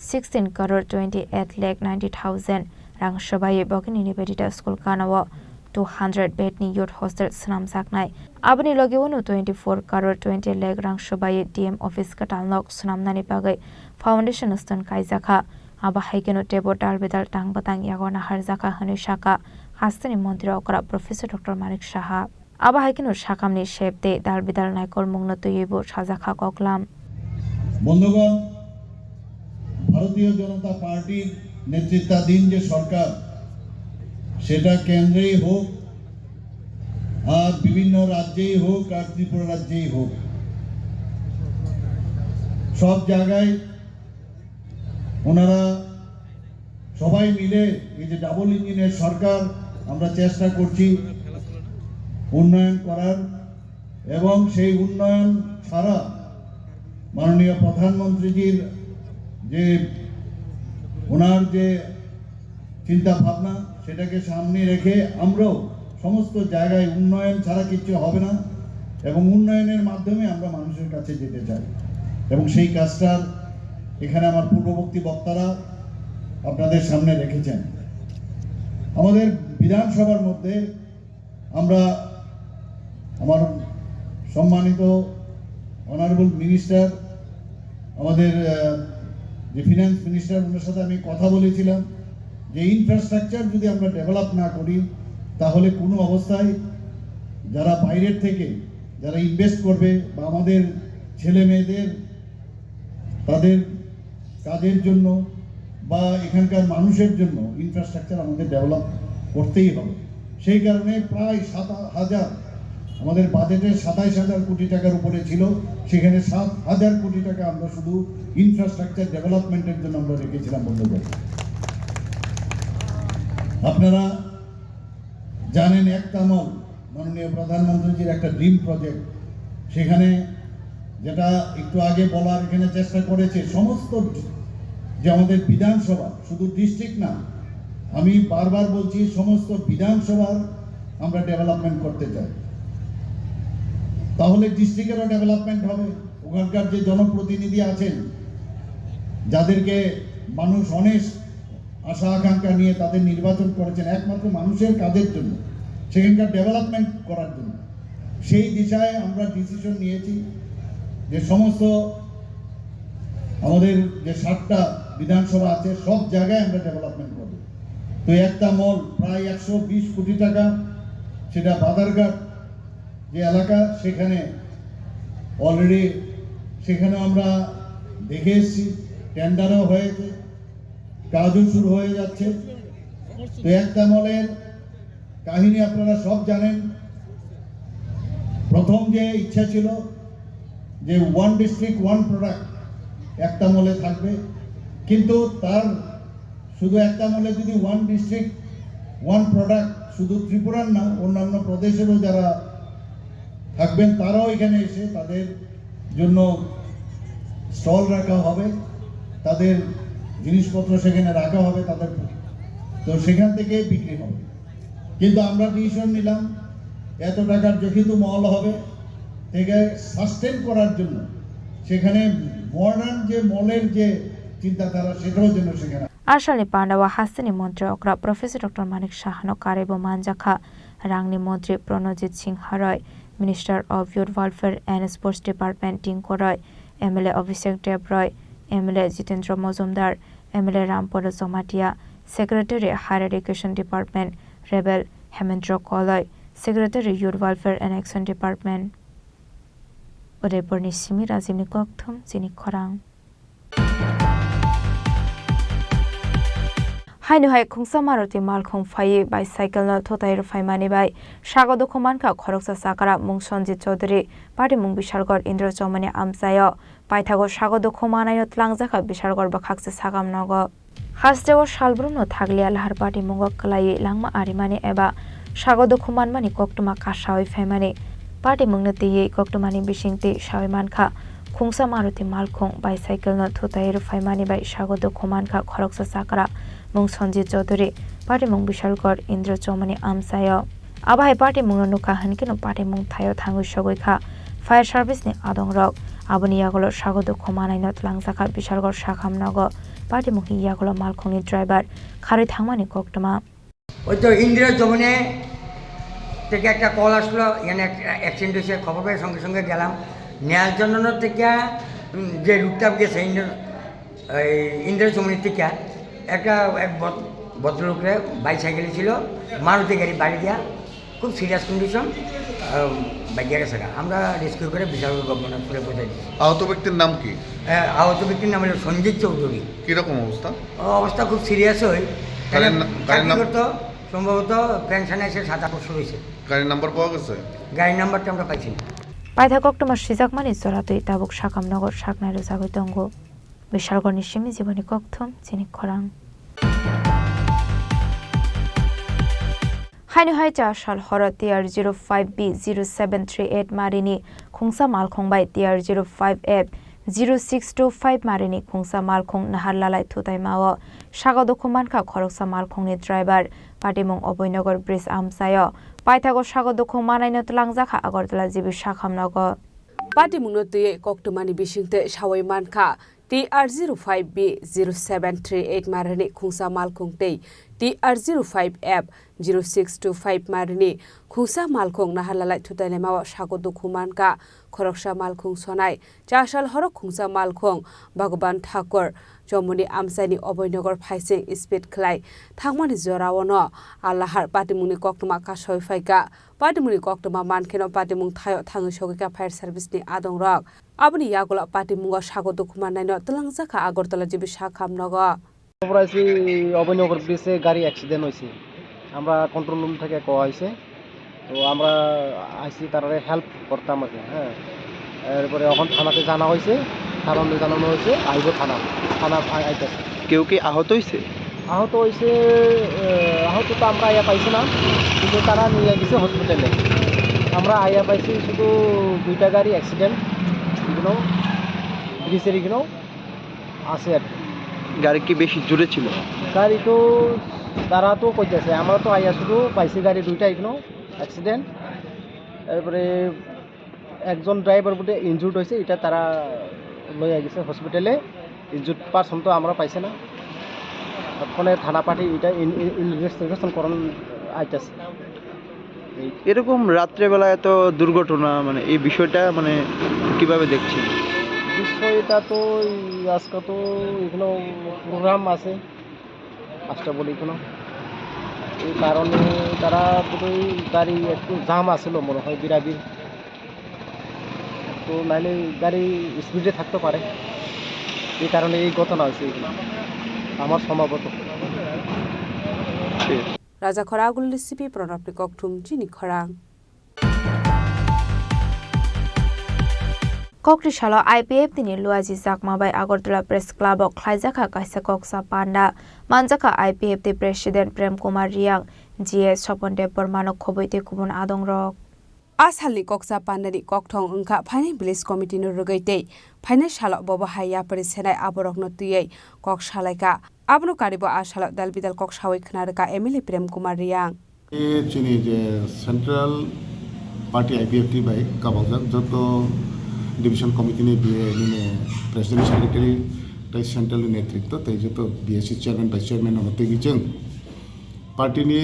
Sixteen crore twenty eight lakh ninety thousand rang swbaiwi Bhagini Nivedita School kanao two hundred bed ni youth hostel swnamjaknai. Aboni logi uano twenty four crore twenty lakh rang swbaiwi D M office kwtal nok swnamnani bagwi foundation stone kaijakha. Abo hai kheno teibo dal bidal tang bwtang yago naharjakha hwnwi sakha hasteni montri okra Professor Doctor Manik Saha. Abo hai kheno sakamni sep tei dal bidal naikolmungno twiwi bo sajakha koklam. বন্ধুগণ, ভারতীয় জনতা পার্টির নেতৃত্বাধীন যে সরকার, সেটা কেন্দ্রেই হোক আর বিভিন্ন রাজ্যেই হোক আর ত্রিপুরা রাজ্যেই হোক, সব জায়গায় ওনারা সবাই মিলে এই যে ডাবল ইঞ্জিনের সরকার, আমরা চেষ্টা করছি উন্নয়ন করার, এবং সেই উন্নয়ন ছাড়া মাননীয় প্রধানমন্ত্রীজির যে, ওনার যে চিন্তা ভাবনা, সেটাকে সামনে রেখে আমরাও সমস্ত জায়গায় উন্নয়ন ছাড়া কিচ্ছু হবে না এবং উন্নয়নের মাধ্যমে আমরা মানুষের কাছে যেতে চাই। এবং সেই কাজটার এখানে আমার পূর্ববর্তী বক্তারা আপনাদের সামনে রেখেছেন। আমাদের বিধানসভার মধ্যে আমরা, আমার সম্মানিত অনারেবল মিনিস্টার, আমাদের, আহ, যে ফিনান্স মিনিস্টার, ওনার সাথে আমি কথা বলেছিলাম যে ইনফ্রাস্ট্রাকচার যদি আমরা ডেভেলপ না করি, তাহলে কোনো অবস্থায় যারা বাইরের থেকে যারা ইনভেস্ট করবে বা আমাদের ছেলে মেয়েদের তাদের কাজের জন্য বা এখানকার মানুষের জন্য ইনফ্রাস্ট্রাকচার আমাদের ডেভেলপ করতেই হবে। সেই কারণে প্রায় সাত হাজার, আমাদের বাজেটে সাতাইশ হাজার কোটি টাকার উপরে ছিল, সেখানে সাত হাজার কোটি টাকা আমরা শুধু ইনফ্রাস্ট্রাকচার ডেভেলপমেন্টের জন্য আমরা রেখেছিলাম বন্ধ করে। আপনারা জানেন, একতা মল মাননীয় প্রধানমন্ত্রীজির একটা ড্রিম প্রজেক্ট, সেখানে যেটা একটু আগে বলার এখানে চেষ্টা করেছে, সমস্ত যে আমাদের বিধানসভা, শুধু ডিস্ট্রিক্ট না, আমি বারবার বলছি, সমস্ত বিধানসভার আমরা ডেভেলপমেন্ট করতে চাই, তাহলে ডিস্ট্রিক্টেরও ডেভেলপমেন্ট হবে। ওখানকার যে জনপ্রতিনিধি আছেন, যাদেরকে মানুষ অনেক আশা আকাঙ্ক্ষা নিয়ে তাদের নির্বাচন করেছেন একমাত্র মানুষের কাজের জন্য, সেখানকার ডেভেলপমেন্ট করার জন্য। সেই দিশায় আমরা ডিসিশন নিয়েছি যে সমস্ত আমাদের যে সাতটা বিধানসভা আছে, সব জায়গায় আমরা ডেভেলপমেন্ট করব। তো একটা মল প্রায় একশো বিশ কোটি টাকা, সেটা বাজারঘাট যে এলাকা, সেখানে অলরেডি সেখানে আমরা দেখে এসেছি, টেন্ডারও হয়েছে, কাজও শুরু হয়ে যাচ্ছে। তো একটা মলের কাহিনী আপনারা সব জানেন। প্রথম যে ইচ্ছা ছিল যে ওয়ান ডিস্ট্রিক্ট ওয়ান প্রোডাক্ট একটা মলে থাকবে, কিন্তু তার শুধু একটা মলে যদি ওয়ান ডিস্ট্রিক্ট ওয়ান প্রোডাক্ট শুধু ত্রিপুরার না, অন্যান্য প্রদেশেরও যারা থাকবেন, তারাও এখানে এসে তাদের জন্য স্টল রাখা হবে, তাদের জিনিসপত্র সেখানে রাখা হবে, তাদের, তো সেখান থেকে বিক্রি হবে। কিন্তু আমরা ডিসিশন নিলাম, এত টাকার যেহেতু মল হবে, থেকে সাস্টেন করার জন্য সেখানে মডার্ন যে মলের যে চিন্তাধারা, সেটাও যেন সেখানে আসামনি Pandao hasteni montri okra Professor Doctor Manik Sahano karwibo manjakha, rangni montri Pranojit Singha Roy, Minister of Youth Welfare and Sports Department Tinku Roy, M L A Abhishek Deb Roy, M L A Jitendra Mojumdar, M L A Rampada Jamatia, Secretary Higher Education Department Rebel Hemendra Koloi, Secretary Youth Welfare and Action Department. Udaipurni simi Rajibni kokthum chini khorang. Haino hai khungsa Maruti malkhung phaiwi bicycle no thutai rwphaimani bai sago dukhu mankha khoroksa chakra mung Sanjit Chaudhary, patimung Bishalgarh Indra Chowmani amchaio. Paithago sago dukhu manaino tlangjakha Bishalgarh bwkhaksa sakam nogo. Hasteo salbrumno thakliya lahar patimungo kwlaiwi langma arimani eba sago dukhu manmani koktwma kasawi phaimani. Patimungno twiwi koktwmani bisingtwi sawi mankha, khungsa Maruti malkhung bicycle no thutai rwphaimani bai sago dukhu mankha khoroksa chakra mung Sanjit Chaudhary, patimung Bishalgarh Indra Chowmani amchaio. Abo hai patimungno nukha hwnkhe no patimung thaio thangwi sogwi kha fire service ni adongrok. Aboni yagulo sago dukhu manaino twlangjakha Bishalgarh sakam nogo. Patimungni yagulo malkhungni driver kharwi thangmani koktwma. ওই তো ইন্দ্র যমনে থেকে একটা কল আসলো, এখানে একটা অ্যাক্সিডেন্ট হয়েছে, খবর পেয়ে সঙ্গে সঙ্গে গেলাম। নেয়ার জন্য থেকে, উম, যে রুটটা গেছে ইন্দ্র, এই ইন্দ্র যমুনের থেকে একটা এক ভদ-, ভদ্রলোকরে বাইসাইকেলে ছিল, মারুতি গাড়ি বাড়ি দিয়া খুব সিরিয়াস কন্ডিশন, বাইক গেছে গা। আমরা রেস্কিউ করে বিশাল গভর্নমেন্ট হসপিটালে পৌঁছাই দিচ্ছি। আহত ব্যক্তির নাম কি? আহ, আহত ব্যক্তির নাম হলো সঞ্জিত চৌধুরী। কিরকম অবস্থা? অবস্থা খুব সিরিয়াস হয়। গাড়ির না-, গাড়ির চাকরি নাম? করতো, সম্ভবত পেনশন এসে সাত আট বছর হয়েছে। গাড়ির নাম্বার পাওয়া গেছে? গাড়ির নাম্বারটা আমরা পাইছি না। Paithak koktwma sijakmani joratwi tabuk sakam nogo saknai rwjagwi tongo. Bishalgarhni simi Jiboni Kokthum chini khorang. Haino hai cha sal horo T R zero five B zero seven three eight marini khungsa malkhung bai T R zero five F zero six two five marini khungsa malkhung nahar lalai thutaima o sago dukhu mankha khoroksa malkhungni driver. Patimung Oboi Nagar bridge amchaio paithago sago dukhu manaino twlangjakha Agartala G B sakham nogo. Patimungno twiwi koktwmani bisingtwi sawi mankha T R zero five B zero seven three eight marini khungsa malkhung tei T R zero five F zero six two five marini khungsa malkhung nahar lalai thutainaima o sago dukhu mankha khoroksa malkhung sonai. Chasal horo khungsa malkhung Bhagwan Thakur Chomoni amchaini Oboi Nagar phaising speed khlai thangmani jorao no Allahar patimungni koktwma kasoi phaikha. Patimungni koktwma mankheno patimung thaio thangwi sogwikha fire service ni adongrok. Aboni yagulo patimungo sago dukhu mannaino twlangjakha Agartala G B sakham nogo. খবর আইছি অভয়নগর ব্রিজে গাড়ি অ্যাক্সিডেন্ট হয়েছে। আমরা control room থেকে কওয়া হয়েছে, তো আমরা আইছি তারারে হেল্প করতাম আর কি। হ্যাঁ, এরপরে এখন থানাতে জানা হয়েছে, থানাতে জানানো হয়েছে, আইব থানা, থানা আই- আইতেছে। কেউ কি আহত হয়েছে? আহত হয়েছে, আহ, আহত তো আমরা আইয়া পাইছি না, কিন্তু তারা নিয়ে গেছে হসপিটালে। আমরা আইয়া পাইছি শুধু দুইটা গাড়ি অ্যাক্সিডেন্ট, এগুলো ব্রিজের এগুলো আছে আর কি। গাড়ি কি বেশি জোরে ছিল? গাড়ি তো তারা তো কইতেছে, আমরা তো আইয়া শুধু পাইছি গাড়ি দুইটা এখনো অ্যাক্সিডেন্ট। তারপরে একজন ড্রাইভার বুটে ইনজুর্ড হয়েছে, এটা তারা লইয়া গেছে হসপিটালে। ইনজুর্ড পারসন তো আমরা পাইছি না, ফোনে থানা পার্টি এটা ইন- ইন- ইনভেস্টিগেশন করান আইতেছে। এই এরকম রাত্রেবেলা এত দুর্ঘটনা, মানে, এই বিষয়টা, মানে, কিভাবে দেখছেন? বিষয়টা তো এই আজকে তো এখানে প্রোগ্রাম আছে, আষ্ট্রাবলি এখানে, এই কারণে তারা বোধহয় গাড়ি একটু জাম আছিল মনে হয়, বিরাবির, তো নাইলে গাড়ি স্পিডে থাকতে পারে, এই কারণে এই ঘটনা হয়েছে এখানে আমার সম্ভবত। ঠিক। Raja Khoragulni C P Pranabni kokthum chini khorang. Kokri salo I P F T ni Luaji Chakma bai Agartala Press Club o khlaijakha kaisa koksa panda. Manjakha I P F T President Prem Kumar Reang, G S Sopon Debbarma no khobwi tei kubun adongrok. A salni koksa pandani kokthong wngkha phainai village committee no rwgwi tei phainai salo bobo hai yapri senai aborokno twiwi kok salaikha. Abono karibo a salo dal bidal kok sawi khna rwkha M L A Prem Kumar Reang. E chini je central party I P F T bai kabajak joto division committee ni B A nini president secretary tei central ni netritwo tei joto B S C chairman vice chairman rokno twiwi chwng party ni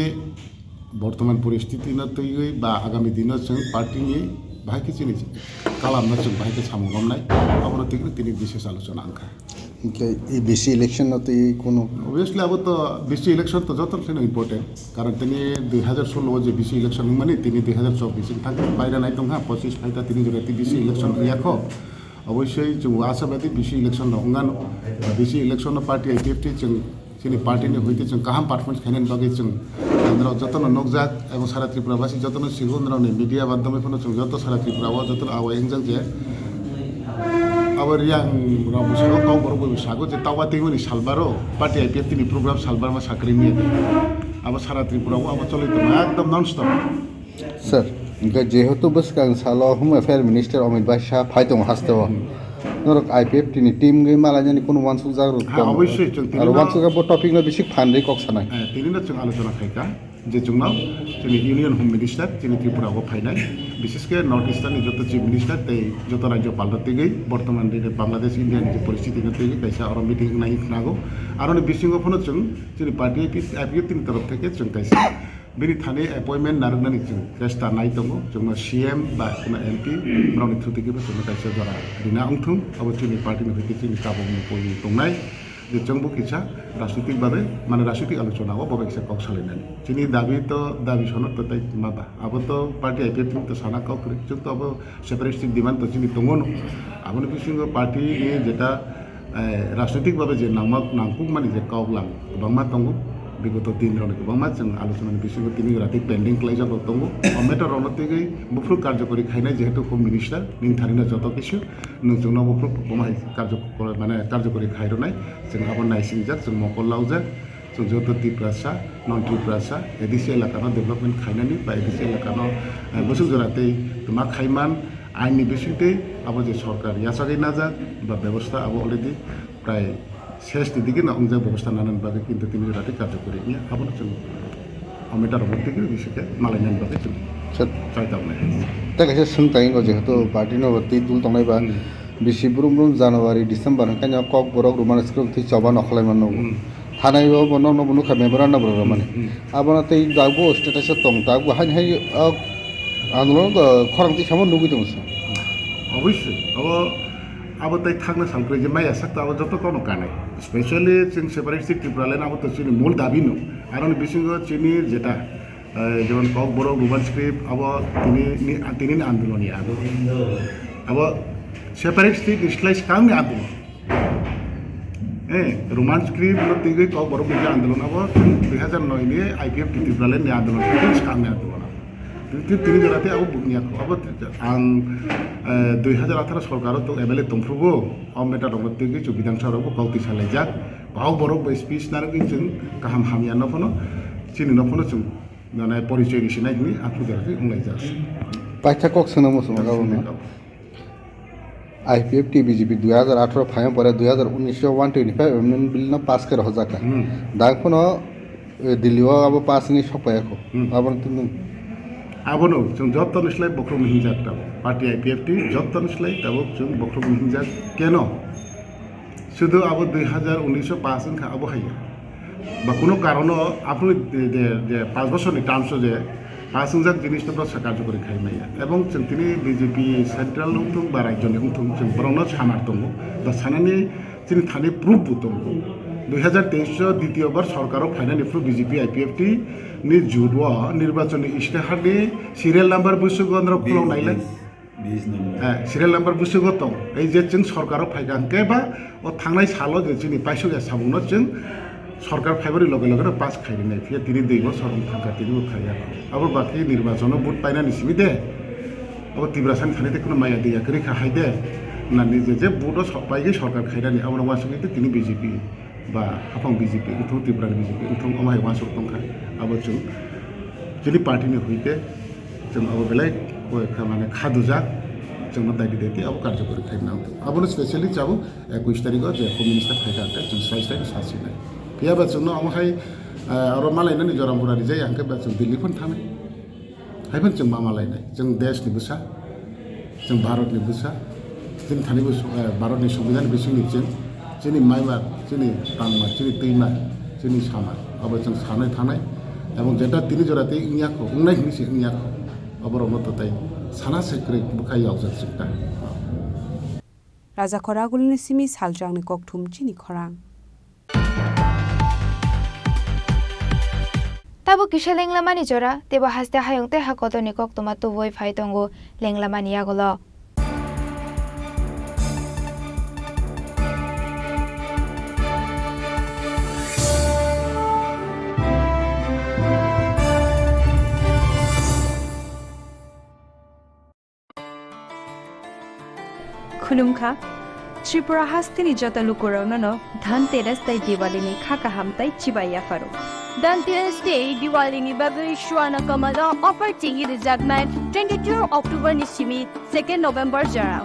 bortoman poristiti no twiwi ba agami dino chwng party ni bahai khe chini kalam no chwng bahai khe samung romnai, abono twiwi tini bises alochona wngkha. Hingke e B C election no twi kuno? Obviously, abo to B C election to joto kheno important. Karon tini dui hazar solo o je B C election wngmani, tini dui hazar chobbish wng thangkhe, baire nai tongkha, pochis phaita tini jora tini B C election wngya kho. Obviously, chwng asabadi B C election no wngano. B C election no party I P F T chwng chini party ni hoite chwng kaham performance khainani bagwi chwng andro jotono nukjak, ebo sara Tripura basi jotono sigo, nrokni media madhyome phano chwng joto sara Tripura o jotono awai wngjak je abo Reang rok bwskango kok borok bai sago je tauba twimani salbaro party I P F T ni program salbarma sakri miya abo sara Tripura o abo choli tongma ekdom non stop. Sir, hingke jehetu bwskang salo Home Affairs Minister Amit Bhai Shah phai tongo haste o. Norok I P F T ni team wngwi malainani kunu wansukjak rok tongo. Ha, obviously, chwng tini no wansukjak bo topic no bisik phan rwi kok sanai. Eh, tini no chwng alochona khaikha je chwngno chini Union Home Minister chini Tripura o phainai, bishesh khe North Eastern ni joto Chief Minister tei joto Rajyopal rok twiwi bortoman ni Bangladesh India ni je poristiti no twiwi kaisa oro meeting wngnai khnago. Aroni bisingo phano chwng chini party I P F T ni torof theke chwng kaisa Bini thani appointment narwknani chwng chesta nai tongo, chwngno C M ba kuno M P borokni through twi khe bo chwngno kaisa jora rina wngthung, abo chini party ni hoite chini tabukni poini tongnai je chwngbo kisa rajnitik babe, mane rajnitik alochona o bo bai kisa kok salainani. Chini dabi to dabi sono to tai ma ba, abo to party I P F T to sana kok kwrwi, chwng to abo separate seat demand to chini tongo no, aboni bisingo party ni jeta eh, rajnitik babe je nangma, nangkukmani je kok lang kwbangma tongo, bigoto din rokni kwbangma chwng alochonani bisingo tini jora tei pending khlaijak rok tongo. O matter rokno twiwi buphuru karjokori khainai jehetu Home Minister nini tharino joto kisu nwng chwngno buphuru kwbangma hai karjokor-, mane karjokori khairwnai, chwng abo naisingjak, chwng mokol laujak. Chwng joto Tiprasa, non Tiprasa, A D C elakano development khainani ba A D C elakano, eh, bwswk jora tei twma khaiman aini bisingtwi abo je sorkar yachagwi najak ba bebosta abo already prai ses ni digi no wngjak bebosta nanani bagwi kintu tini jora tei karjokori wngya abono chwng o matter rokno tigwi bisingtwi malainani bagwi chwng Sir. Chai tongnai. Tei kaisa swngchang wngo jehetu party no twi dul tongnai ba Hmm. bisi brum brum January December hwnkhe no Kokborok Roman script twi choba no khlai mano. Hmm. Thanai o bo nokno bo nukha memorandum rok romani. Hmm, hmm. Abono tei dagbo status o tong dagbo haini hai o andolon o khorang twi samo nugwi tongo se. Obviously, abo, abo tei thangna sal kwrwi je maya sak to abo joto kono kanai. Specially chwng separate state Tipraland abo to chini mul dabi no. Aroni bisingo chini jeta, eh, jemon Kokborok Roman script abo tini ni, tini ni andolon ya abo. Abo separate state ni slai swkang ni andolon. Eh, Roman script no twi Kokborok Bidya Andolon abo dui hajar noi ni I P F T Tipraland ni andolon, twi swkang ni andolon abo. Twi, twi, tini jora tei abo bukni yakho. Abo ang, eh, dui hajar atharo sorkar o tong, M L A tongphrubo, o matter rok no twi chwng Bidhan Sabha rok bo kok twi salaijak. Kokborok bai speech narwgwi chwng kaham hamya no phano, chini no phano chwng, mane, porichoi risinai hwnwi aphuru jora twi wnglaijak. Paitha kok swnamo swng Yes, abo no. Yes. I P F T B J P dui hajar atharo phaiyung pore dui hajar unis o one twenty five amendment bill no pass khe rohorjak kha. Hmm. Dang phano, eh, Delhi o abo pass wngwi sok phaiya kho. Hmm. Abo no tini. Abono chwng joto ni slai bokhorok ni hinjak tabuk. Party I P F T joto ni slai tabuk chwng bokhorok ni hinjak keno. Sudu abo dui hajar unis o pass wngkha abo haiya. Ba kuno karono aphuru de, de, de, panch bosorni terms o je pass wngjak jinis no bwsa karjokori khai maya. Ebong chwng tini B J P central wngthung ba rajyoni wngthung chwng borokno samar tongo. Ba sanani chini thani proof bo tongo. Dui hajar teis o ditiyo bar sorkar o phainani phuru B J P I P F T ni jut o nirbachon ni istihar ni serial number bwswk o norok khulok nailai. Bis number. Eh, serial number bwswk o tong. Ei je chwng sorkar o phaikha hwnkhe ba o thangnai salo je chini paisuk ya samung no chwng sorkar phaibarni loge loge no pass khai rinai. Phiya tini dui bosor wng thangkha tini bo khaiya. Abo bakhe nirbachon o vote painani simi de. Abo Tiprasa ni thani tei kheno maya diya kwrwi kha hai de. Na nije je vote o sok paigwi sorkar khainani abo no uansugwi tei tini B J P. Ba haphang B J P wngthung, Tripura ni B J P wngthung, omo hai uansuk tongkha. Abo chwng chini party ni hoi khe chwng abo belai koi kha, mane kha dujak, chwngno daidi daidi abo karjokori khaina nang. Abono specially chabo ekush tarikh o je Home Minister phaikha hwnkhe chwng sai sai sasinai. Phiya ba chwngno omo hai, ah, aro malainani jora mura rijai hwnkhe ba chwng Delhi phano thangnai. Haiphano chwng ma malainai, chwng desh ni bwsa, chwng Bharat ni bwsa, chini thani bo, eh, Bharat ni Songbidan bising ni chwng, chini maima, chini tangma, chini twima, chini sama, abo chwng sanai thanai, ebong jeta tini jora tei wngya kho, wngnai hwnwi se wngya kho, aborokno to tei sana se kwrwi bwkha yokjak chwng ta. Raja Khoragulni simi salrangni kokthum chini khorang. Tabuk kisa lenglamani jora, teibo haste hayung tei ha kotorni koktwma tubui phai tongo lenglamani yagulo. Khulumkha, Tripura hasteni joto lukurokno no Dhanteras tei Diwali ni kha kaham tei chibai yapharo. Dhanteras tei Diwali ni bagwi Swarna Kamal o offer chengwi rwjaknai twenty two October ni simi second November jora.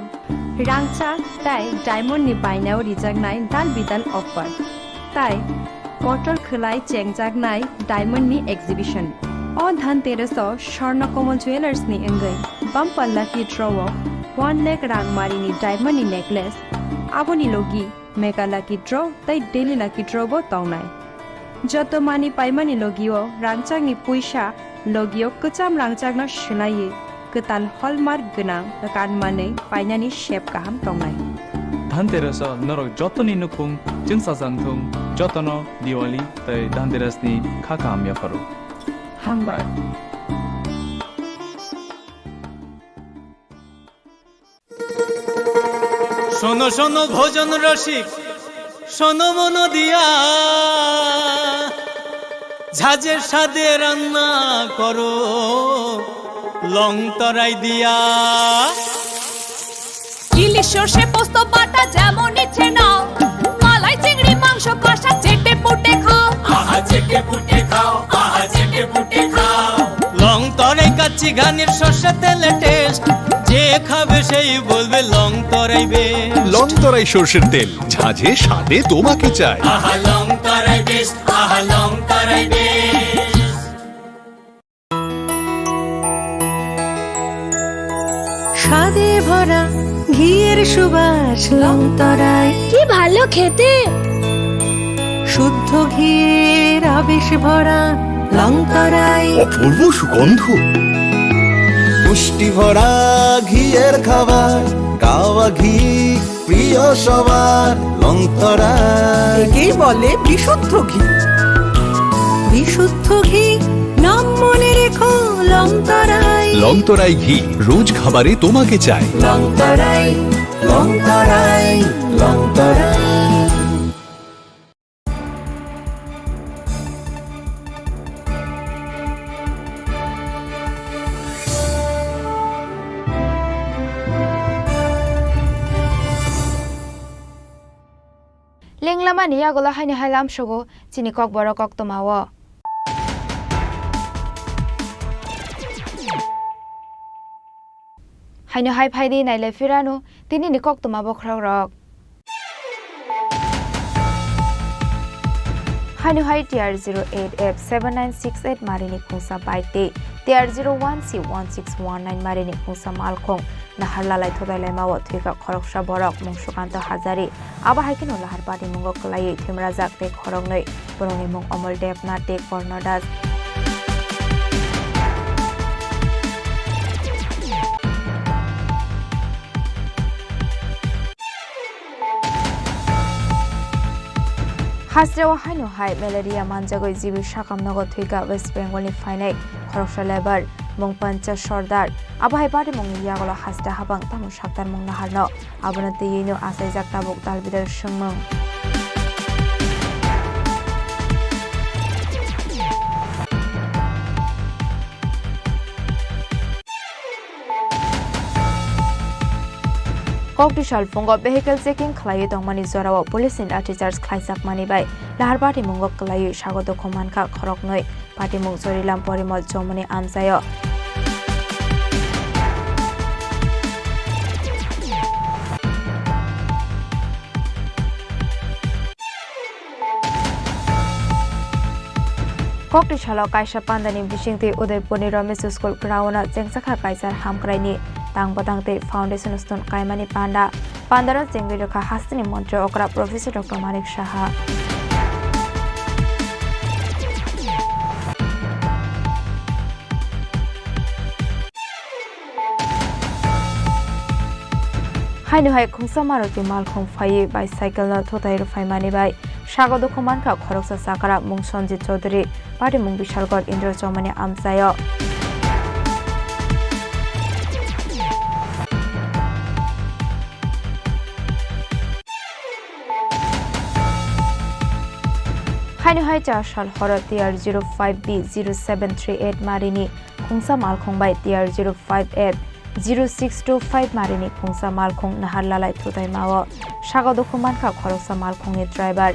Rangchak tei diamond ni bainao rijaknai dal bidal offer. Tai kotor khwlai chengjaknai diamond ni exhibition. O Dhanteras o Swarna Kamal Jewellers ni wngwi bumper lucky draw o one lakh rang mari ni diamond ni necklace, aboni logi mega lucky draw tei daily lucky draw bo tongnai. Joto mani paimani logi o rangchak ni puisa, logi o kwcham rangchak no swlaiwi kwtal hallmark gwnang kan manwi painani sep kaham tongnai. Dhanteras o norok jotoni nukhung chwngsajak thung, jotono Diwali tei Dhanteras ni kha kaham yapharo. Hambai. শোনো শোনো ভোজন রসিক, শোনো মন দিয়া, ঝাঁঝের স্বাদে রান্না করো, লং তরাই দিয়া। ইলিশ সর্ষে পোস্ত বাটা যেমন ইচ্ছে নাও, মালাই চিংড়ি মাংস কষা চেটে পুটে খাও। আহা, চেটে পুটে খাও, আহা চেটে পুটে খাও। লং তরাই কাচ্চি ঘানির সর্ষে তেলে টেস্ট, যে খাবে সেই বলবে লং তরাই বেস্ট। লং তরাই সর্ষের তেল, ঝাঁঝে স্বাদে তোমাকে চাই। আহা লং তরাই বেস্ট, আহা লং তরাই বেস্ট। স্বাদে ভরা ঘিয়ের সুবাস লং তরাই। কি ভালো খেতে! শুদ্ধ ঘিয়ের আবেশ ভরা লং তরাই। অপূর্ব সুগন্ধ। পুষ্টি ভরা ঘিয়ের খাবার, গাওয়া ঘি প্রিয় সবার লং তরাই। একেই বলে বিশুদ্ধ ঘি। বিশুদ্ধ ঘি, নাম মনে রেখো লং তরাই। লং তরাই ঘি, রোজ খাবারে তোমাকে চাই। লং তরাই, লং তরাই, লং তরাই। Lenglamani yagulo haino hai lamsogo chini kokborok koktwmao. Haino hai phaidi nailai phirano tinini koktwma bokhorokrok. Haino hai T R zero eight F seven nine six eight marini khungsa bike tei T R zero one C one six one nine marini khungsa malkhung Naharlalai Thudailaimao thwikha khoroksa borok mung Sukanto Hajari. Abo hai kheno Lahar patimungo kwlaiwi thwimrajak tei khoroknwi borokni mung Omol Debnath tei Korno Das. Hasteo haino hai malaria manjagwi G B Sakam nogo thwikha West Bengal ni phainai khoroksa labour mung Pancha Sordar. Abo hai patimungni yagulo haste habang tamo saktarmung naharno. Abono twiwino achaijak tabuk dalbidal swngmung. Kokti salphungo vehicle checking khlaiwi tongmani jorao police ni lathi charge khlaijakmani bai Lahar patimungo kwlaiwi sago dukhu mankha khoroknwi. Patimung Chorilam Porimol Chomoni amchaio. Kokti salo kaisa pandani bisingtwi Udaipurni Ramesh School ground-o chengjakha kaisa hamkraini tang bwtang tei foundation stone kaimani panda. Pandano chengwi rwkha hasteni montri okra Professor Doctor Manik Saha. Haino hai khungsa Maruti malkhung phaiwi bicycle no thutai rwphaimani bai sago dukhu mankha khoroksa chakra mung Sanjit Chaudhary, patimung Bishalgarh Indra Chowmani amchaio. Haino hai char sal horo T R zero five B zero seven three eight marini khungsa malkhung bai T R zero five F zero six two five marini khungsa malkhung Naharlalai Thutaimao sago dukhu mankha khoroksa malkhungni driver.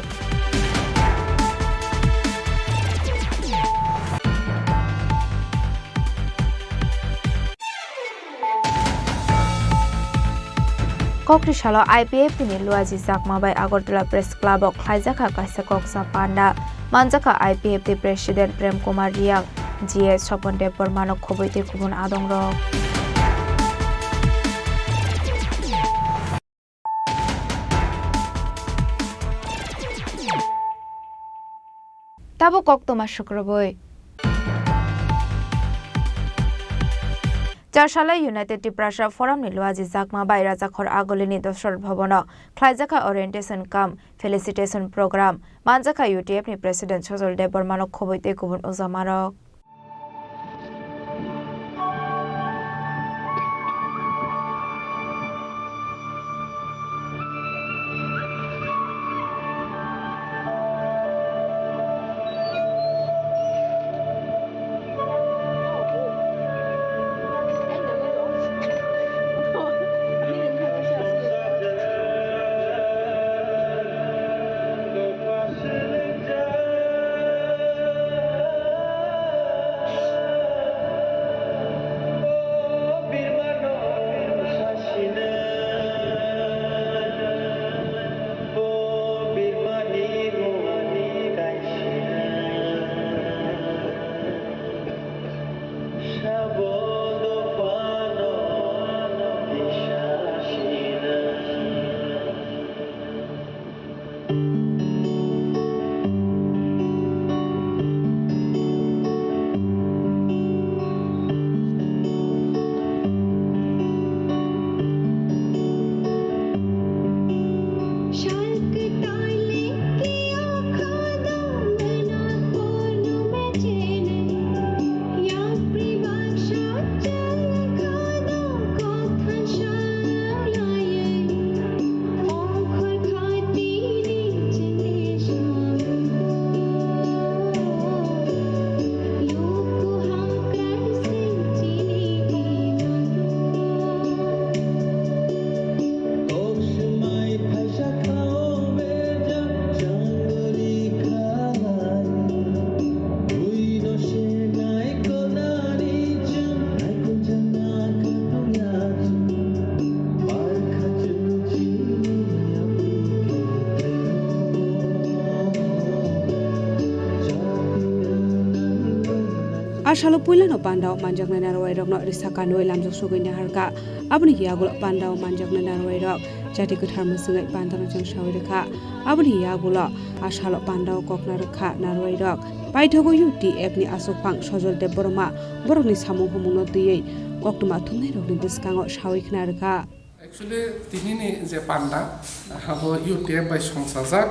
Kokti salo I P F T ni Luaji Chakma bai Agartala Press Club o khlaijakha kaisa koksa panda. Manjakha I P F T President Prem Kumar Reang, G S Sopon Debbarma no khobwi tei kubun adongrok. Tabuk koktwma sukrubwi. Char salo United Tiprasa Forum ni Luaji Chakma bai Rajakhor Agulini Dosrat Bhavan o khlaijakha orientation cum felicitation program. Manjakha U T F ni President Sojol Debbarma no khobwi tei kubun ujamarok. A salo puilano pandao manjaknai narwai rokno risa kanwi lamjak sogwi naharkha. Aboni yagulo pandao manjaknai narwai rok jati kwthar mwswngwi pandano chwng sawi rwkha. Aboni yagulo a salo pandao kokna rwkha narwai rok. Paithago U T F ni aswkphang Sojol Debbarma borokni samung humungno twiwi koktwma thumnai rokni bwskango sawi khna rwkha. Actually, tinini je panda, abo U T F bai songchajak,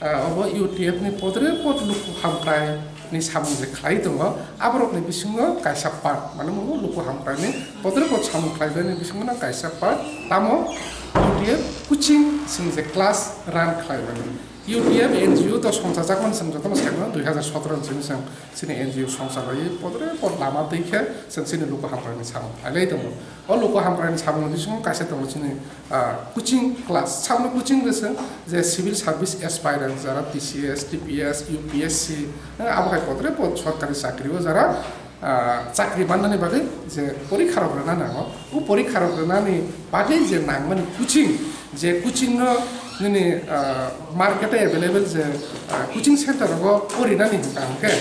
ah, abo U T F ni podre pod luku hamkrai ni samung je khlai tongo, aborokni bisingo kaisa part, mane mo luku hamkrai ni podre pod samung khlai bai ni bisingo no kaisa part, tamo U T F coaching sing je class run khlai mani. U T F N G O to songchajak mani song jotono sai mano, dui hazar sotoro ni simi song. Chini N G O songcha bai podre pod lama twi khe chwng chini luku hamkrai ni samung khlai lai tongo. O luku hamkrai ni samung ni bisingo kaisa tongo chini, ah, coaching class. Samno coaching rwsong je civil service aspirant jara T C S, T P S, U P S C, eh, abo hai podre pod sorkari chakri o jara, ah, chakri mannani bagwi je porikha rok rwna nango. O porikha rok rwnani bagwi je nangmani coaching, je coaching no nini, ah, market o available je, ah, coaching center rogo porinani hwnka hwnkhe,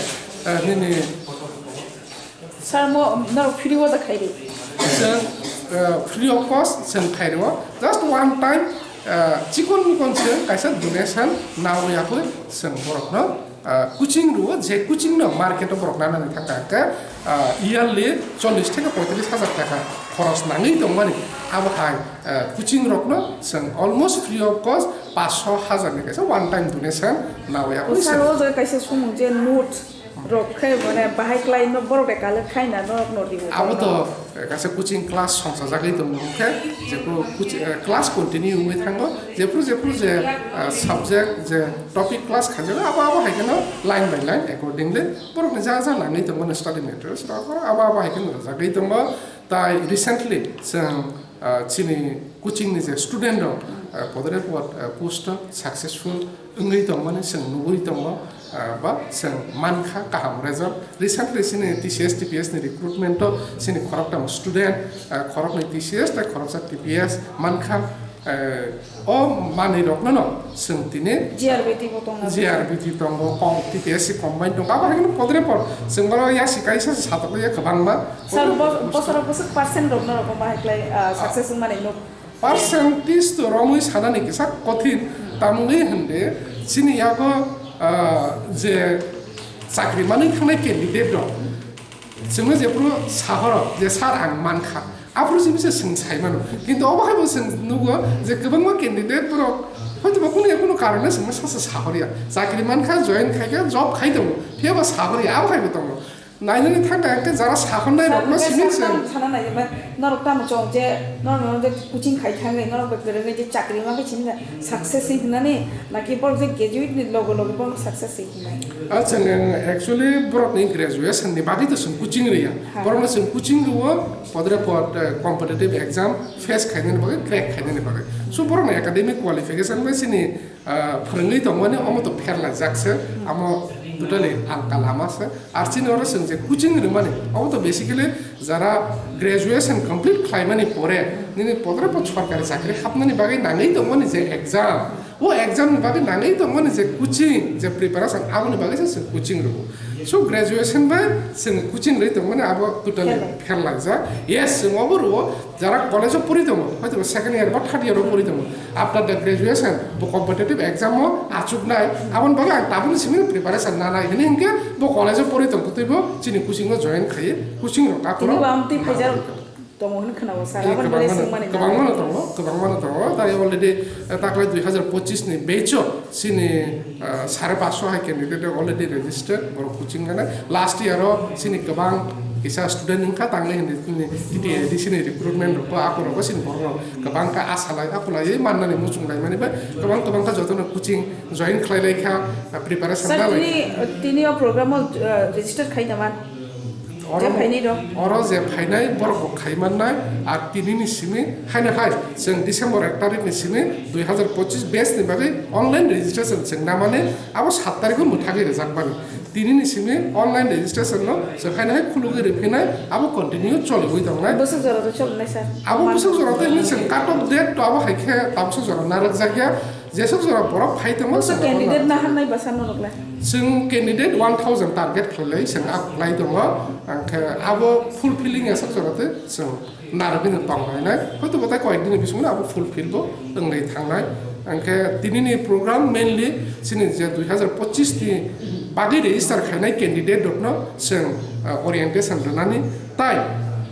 ah, nini Sir, mo norok free o da khairi? Chwng, ah, free of cost chwng khairo, just one time, ah, chikon mikon chwng kaisa donation nawi yakwi chwng borokno ah, coaching rwo, je coaching no market o borok nanani thangka hwnkhe, ah, yearly chollish theke poitris hajar taka khoros nangwi tongmani. Abo hai, ah, coaching rokno chwng almost free of cost paanch sho hajar ni kaisa one time donation nawi O abo sir, o jaga kaisa sumung je note rok khe mane bahai klai no borok de collect khai na norok no riwo. Abo to, eh, kaisa coaching class songchajagwi tongo hwnkhe, jephru coach-, eh, class continue wngwi thango, jephru jephru je, ah, subject je topic class khajago, abo, abo hai kheno line by line accordingly borokni ja ja nangwi tongmani study materials rok, abo, abo hai kheno rwjagwi tongo. Tai recently chwng, ah, chini coaching ni je student rok, ah, podre pod, ah, post o successful wngwi tongmani chwng nugwi tongo, ah, ba chwng mankha kaham result. Recently chini T C S, T P S ni recruitment o chini khoroktham student, ah, khoroknwi T C S tei khoroksa T P S mankha. Eh, o manwi rokno no chwng tini G R B T bo tongo. G R B T tongo, com-, T P S C combine tongo, abo hai kheno podre pod chwng oro yasi kaisa satokya kwbangma. Sir, bo-, bosoro bwswk percent rokno rokno bahai klai, ah, success wngmani nuk? Percentage to romwi sanani kisa kothin, tamungwi hwnde chini yago, ah, je chakri manwi thangnai candidate rok, chwngno jephru sahoro je sir ang mankha, aphuru simi se chwng sai mano. Kintu obo hai bo chwng nugo je kwbangma candidate borok hoytoba kunu ya kunu karone chwngno sasa sahorya, chakri mankha, join khaikha, job khai tongo, phiya ba sahorya, abo hai bo tongo. Nainani thangkha hwnkhe jara sahornai rokno simi se. Sana nai ba norok tamo chong je norok je coaching khai thangwi norok bai kwrwngwi je chakri ma khe simi success hinani naki borok je graduate ni logo logo borok success hinai. Acha, actually borok ni graduation ni bagwi to chwng coaching riya. Ha. Borok no chwng coaching rwo podre pod, eh, competitive exam face khainani bagwi, crack khainani bagwi. So borok ni academic qualification bai chini ah, phwrwngwi tongmani omo to pherlaijak se, amo totally alka lama se. Ar chini oro chwng je coaching rwmani, omo to basically jara graduation complete khlaimani pore nini podre pod sorkari chakri hapnani bagwi nangwi tongmani je exam, o exam ni bagwi nangwi tongmani je coaching, je preparation, aboni bagwi se chwng coaching rwo. So graduation bai chwng coaching rwi tongmani abo totally pherlaijak. Yes, chwng obo rwo, jara college o pori tongo, hoytoba second year ba third year o pori tongo. After the graduation, bo competitive exam o achuknai, aboni bagwi ang tabukni simi preparation nanai hwnwi hwnkhe bo college o pori tongtwi bo chini coaching o join khai, coaching rok akhoro. Tini bo amtwi phaijak tongo hwnwi khwnao sir, aboni bagwi kwbangma no, swngmani kwbangma no nanai. Tongo, kwbangma no tongo. Tai already, eh, taklai dui hazar pochis ni batch o chini, ah, sare paanch sho hai candidate already registered, borok coaching gana. Last year o chini kwbang kisa student wngkha, tangwi hwnwi chini T T A D C ni recruitment rok, akhoro bo chini borok rok kwbang kha, asa lai, akulaiwi mannani muchung laimani bai kwbang kwbang kha jotono coaching join khlai lai kha, preparation Sir, la lai tini, kha. Tini o program o, uh, register khai naman? Oro je phainai rok? Oro je phainai borok bo khai mannai, ar tini ni simi haino hai chwng December ek tarik ni simi dui hazar pochis batch ni bagwi online registration chwng namani abo sat tarik o mwthagwi rwjak mani. Tini ni simi online registration no chwng haino hai khulugwi rwphinai, abo continue choliwi tongnai. Bwswk jora to cholnai sir? Abo bwswk jora to hwnwi chwng cut off date to abo hai khe tabuksa jora narwkjakya. Jesok jora borok phai tongo, Bwsa chwng candidate abono naharnai bwsa norok lai? Chwng candidate one thousand target khlai lai, chwng abo khlai tongo. Angkhe abo fulfilling jesok jora tei chwng narwgwino tonglainai. Hoito bo tai koyek dini bisingo abo fulfill bo wnglai thangnai. Angkhe tinini program mainly chini je dui hazar pochis ni bagwi register khainai candidate rokno chwng, ah, orientation rwnani. Tai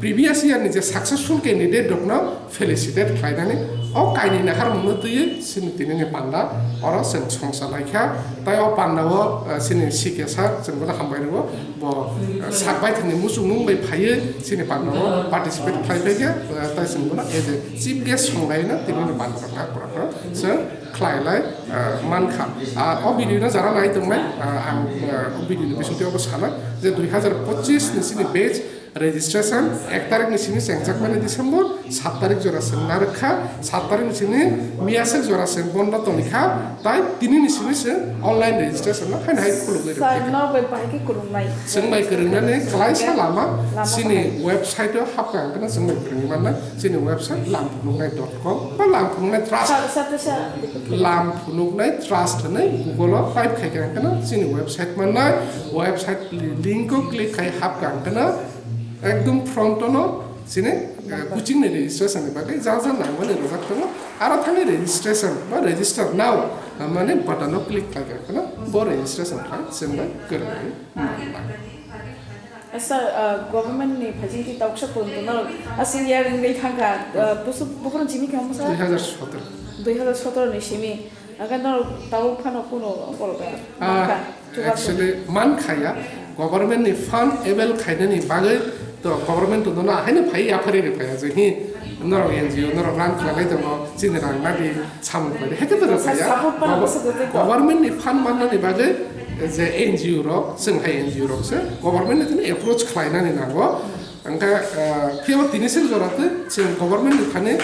previous year ni je successful candidate rokno felicitate khlainani o kainwi naharmungno twiwi chini tinini panda oro chwng songcha laikha. Tai o panda o, eh, chini C K sir chwng bono hambai rwo. Bo, eh, sak baithangni muchungmung bai phaiwi chini panda o participate khlai phaikha. Eh, tai chwng bono as a chief guest songlaino tinini panda rok kha kwrak no chwng khlai lai, eh, mankha. Ah, o video no jara nai tongnai, ah, ang, eh, o video ni bisingtwi obo sana je dui hazar pochis ni chini batch registration ek tarikni simi chengjakmani December, sat tarik jora chwng narwkha, sat tarikni simi miyaswk jora chwng bondo tongkha, tai tinini simi chwng online registration no haino hai khulugwi rwkha. Sir, norok bai bahai khe kwrwngnai. Chwng bai kwrwngnani klaisa lama, Lama chini bahai. Website o hapkha ang kheno chwng bai kwrwngwi mannai, chini website lamphunuknai dot com ba lamphunuknai trust. Sir, sir, sir. Lamphunuknai trust hwnwi Google o type khai khe ang kheno chini website mannai, website link o click khai hapkha ang kheno Ekdom front-o no chini, eh, coaching ni registration ni bagwi ja ja nangmani rwjak tongo. Aro thani registration ba register now, ah, mane button-o click khlai khe no bo registration khlai chwng bai kwrwngwi manna. Sir, ah, government ni phaisingtwi tauksa kwrwng tongma rok, ah, senior wngwi thangkha, ah, busu-, buphuru simi khe omo sir? Dui hazar sotoro. Dui hazar sotoro ni simi. Hwnkhe norok tabuk phano kunu borok bai Ah, mankha, chubachu. Actually, mankha ya. Government ni fund avail khainani bagwi to government to dono ahaino phai yaphari ri phaiya je hi norok N G O norok rang khlailai tongo, chini rang nadi samung khlaidi. Heke to Sa-, phaiya. Support pano Gobo-, bwswk gotwi kok. Government ni fund mannani bagwi je N G O rok, chwng hai N G O rok se government ni thani approach khlainani nango. Hwnkhe, ah, phiya bo tini sir jora tei chwng government ni thani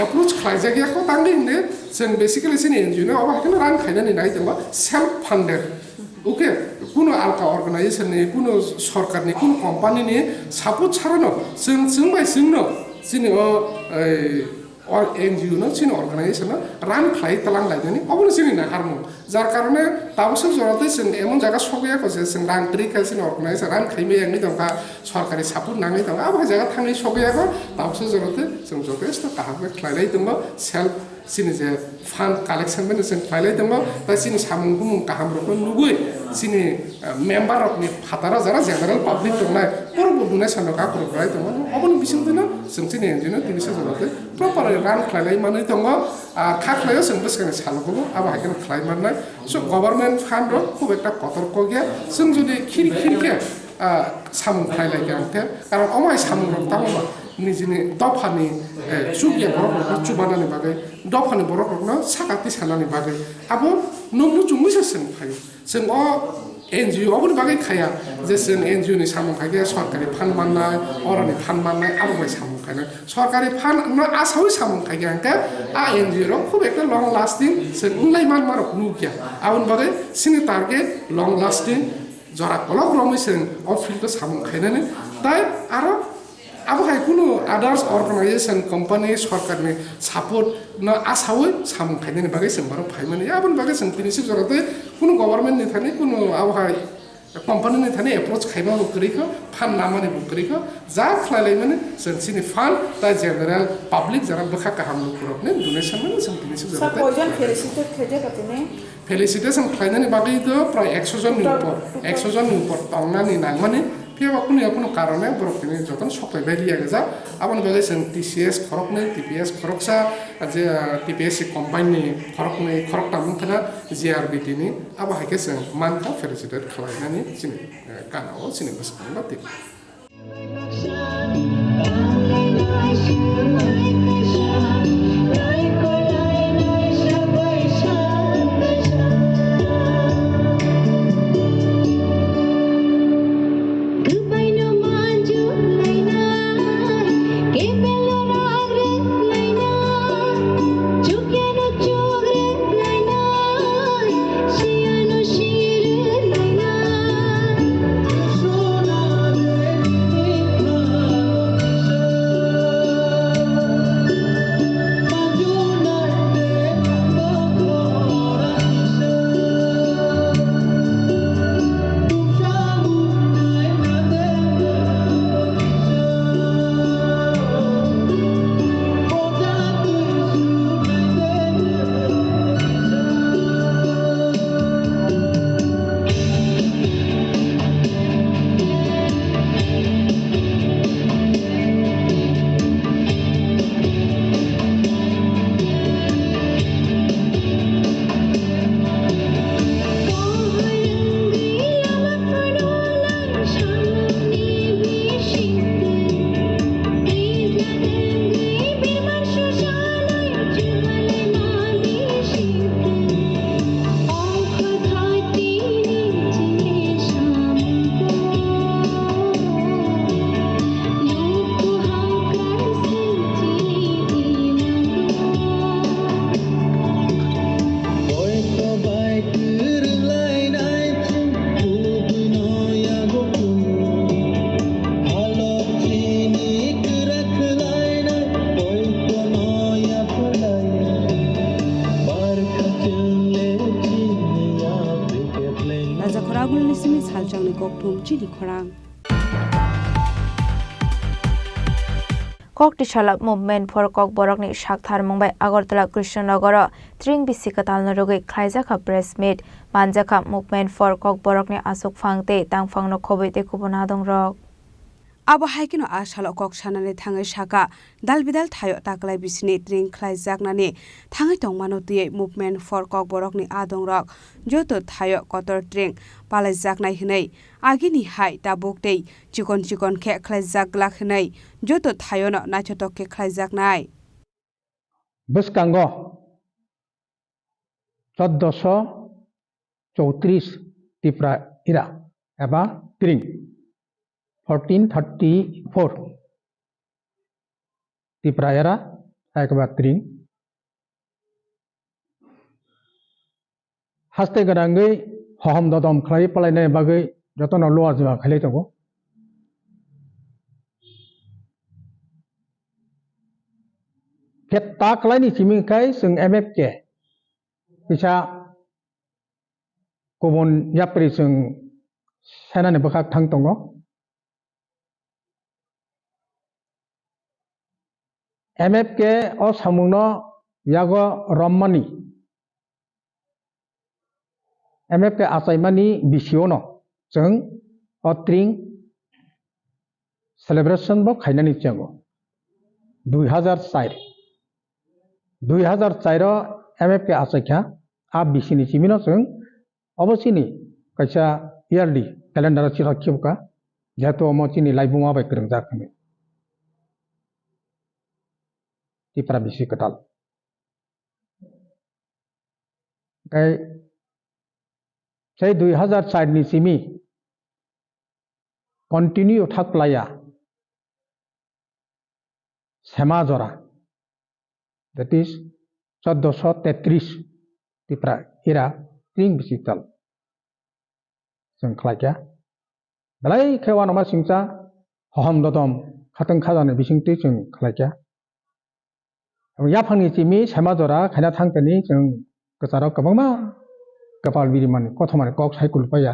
approach khlaijak ya kho tangwi hwnwi chwng basically chini N G O no obo hai kheno rang khainani nai tongo self funded. Okay, kuno alka organization ni, kuno sorkar ni, kuno company ni support chara no chwng, chwng bai chwng no chini o, ei, O N G O no chini organization no run khlai tlang lainani obono chini naharmung. Jar karone tabuksa jora tei chwng emon jaga sogwi ya kho je chwng rang kwrwi khe chini organization run khaimaya wngwi tongkha, sorkari support nangwi tongkha, abo hai jaga thangwi sogwi ya kho. Tabuksa jora tei chwng jotesto kaham khe khlailai tongo, self chini je fund collection bai chwng khlailai tongo, tei chini samung bumung kaham rokno nugwi chini, eh, member rokni phataro jara general public tongnai borok bo donation rok aphuru khlai tongo, oboni bisingtwi no chwng chini N G O no tini sir jora tei proper run khlailai manwi tongo, ah, kha khlaio chwng bwskangni salogo bo abo hai kheno khlai mannai. So, government fund rok khub ekta kotor kok ya, chwng jodi khiri khiri khe, ah, samung khlai lai khe ang khe, karon omo hai samung rok tamo ba nijini dophani, eh, chukya borok rokno chubanani bagwi, dophani borok rokno saka tisanani bagwi abo no muchungwi se chwng phaio. Chwng o N G O oboni bagwi khaiya je chwng N G O ni samung khai khe sorkari fund mannai, oroni fund mannai, abo bai samung khainai. Sorkari fund no asaui samung khai khe hwnkhe a N G O rok khub ekta long lasting chwng wnglai manma rok nukya. Aboni bagwi chini target long lasting jora kolok romwi chwng o field o samung khainani. Tai aro Abo hai kunu others organization, company, sorkarni support no asaui samung khainani bagwi chwng borok phaimani. Aboni bagwi chwng tini sir jora tei kunu government ni thani kunu abo hai company ni thani approach khaima bo kwrwi kho, fund namani bo kwrwi kho, ja khlai laimani chwng chini fund tai general public jara bwkha kaham lukurokni donation mani chwng tini sir jora Sir, tei koijon felicitate khaijak tini? Felicitation khlainani bagwi to prai ekso jonni Total, upor, total. Ekso jonni upor tongnani nangmani, phiya ba kunu ya kunu karone borok tini jotono soklai bai liya gajak. Aboni bagwi chwng T C S khoroknwi, T P S khoroksa, je, ah, T P S C combine ni khoroknwi, khoroktam wngkha na G R B T ni, abo hai khe chwng mankha felicitate khlainani chini, eh, gana o chini bwskango tini. Kokthum chini khorang. Kok Tisala Movement for Kokborokni saktharmung bai Agartala Krishnanogoro tring bisi kwtalno rwgwi khlaijakha press meet, manjakha Movement for Kokborokni aswk phang tei tangphangno khobwi tei kubun adongrok. Abo hai kheno a salo kok sanani thangwi saka, dal bidal thaio taklai bisini tring khlaijaknani thangwi tongmano twiwi Movement for Kokborokni adongrok joto thaio kotor tring palaijaknai hwnwi agini hai tabuk tei chikon chikon khe khlaijak glak hwnwi joto thaiono naithotok khe khlaijaknai. Bwskango choddoso chowtris Tipra era eba tring, fourteen thirty-four Tipra era eba tring. Haste gwnangwi hohom dodom khlai palainani bagwi jotono luar jima khailai tongo. Khe ta khlaini simi khai chwng M F K kisa kubun yapri chwng senani bwkhak thang tongo. M F K o samungno yago rommani, M F K achaimani bisiono chwng o tring celebration bo khainani chengo. Dui hazar char, dui hazar char o M F K achaikha, a bisini chimino chwng obo chini kaisa yearly calendar o chithok khibukha, jehetu omo chini laibuma bai kwrwngjak hwnwi. Tipra bisi kwtal. Tei sei dui hazar char ni simi continue thak playa sema jora, that is, choddoso tetris Tipra era tring bisi tal chwng khlaikha. Belai khe uanama singcha hohom dodom khatwng khajani bisingtwi chwng khlaikha. Yaphangni chimi sema jora khaina thangtani chwng kwcharo kwbangma kwpal birimani kothomani kok sai kulupaiya.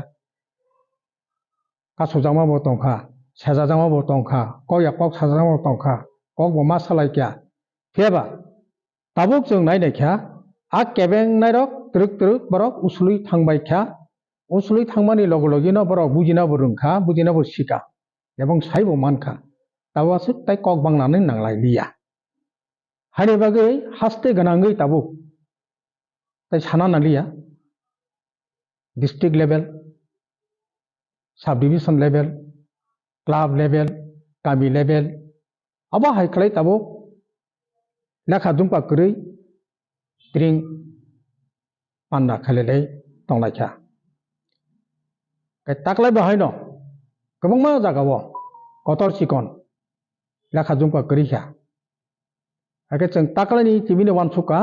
Kasujakma bo tongkha, sejajakma bo tongkha, kok ya kok sajakma bo tongkha, kok bo ma salaikya. Phiyaba tabuk chwng nai naikha, a kebeng nairok twrwk twrwk borok usului thangbaikha, usului thangmani loge logeno borok bujina bo rwngkha, bujina bo sika, ebong saibo mankha, tabo aswk tai kok banglanani nanglai liya. Haini bagwi haste gwnangwi tabuk tai sana naliya, district level, sub division level, club level, kami level, abo hai khlai tabuk lekha jumpa kwrwi tring panda khailai tonglai kha. Kai taklai bo haino kwbangma jagao kotor chikon lekha jumpa kwrwi kha. Hakhe chwng taklaini chimino uansukha,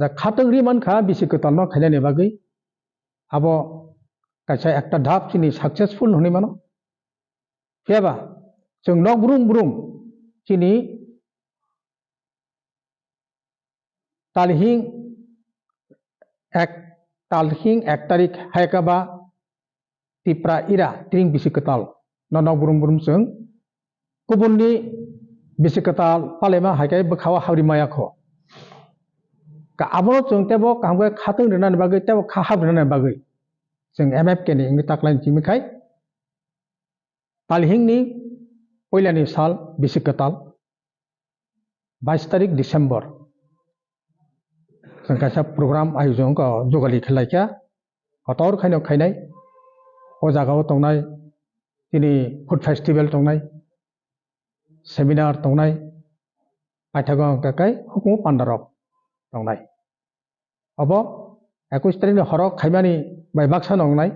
ja khatwng ri mankha bisi kwtalno khainani bagwi, abo kaisa ekta dhap chini successful hwnwi mano. Phiyaba chwng nok brum brum chini talhing ek, talhing ek tarik hai khe ba Tipra era tring bisi kwtal no nok brum brum chwng kubunni bisi kwtal palaima hai khe bwkhao habri maya kho. Ka abono chwng tebo kaham khe khatwng rwnani bagwi tebo kha hab rwnani bagwi chwng M F K ni wngwi taklaini chimi khai talhingni puilani sal bisi kwtal bais tarik December chwng kaisa program ayojon kha, jugali khlaikha, kotor khaino khainai. O jagao tongnai chini food festival tongnai, seminar tongnai, paithago hwnkha khe hukumu pandarok tongnai. Obo ekush tarikni horo khaimani bai baksa nongnai.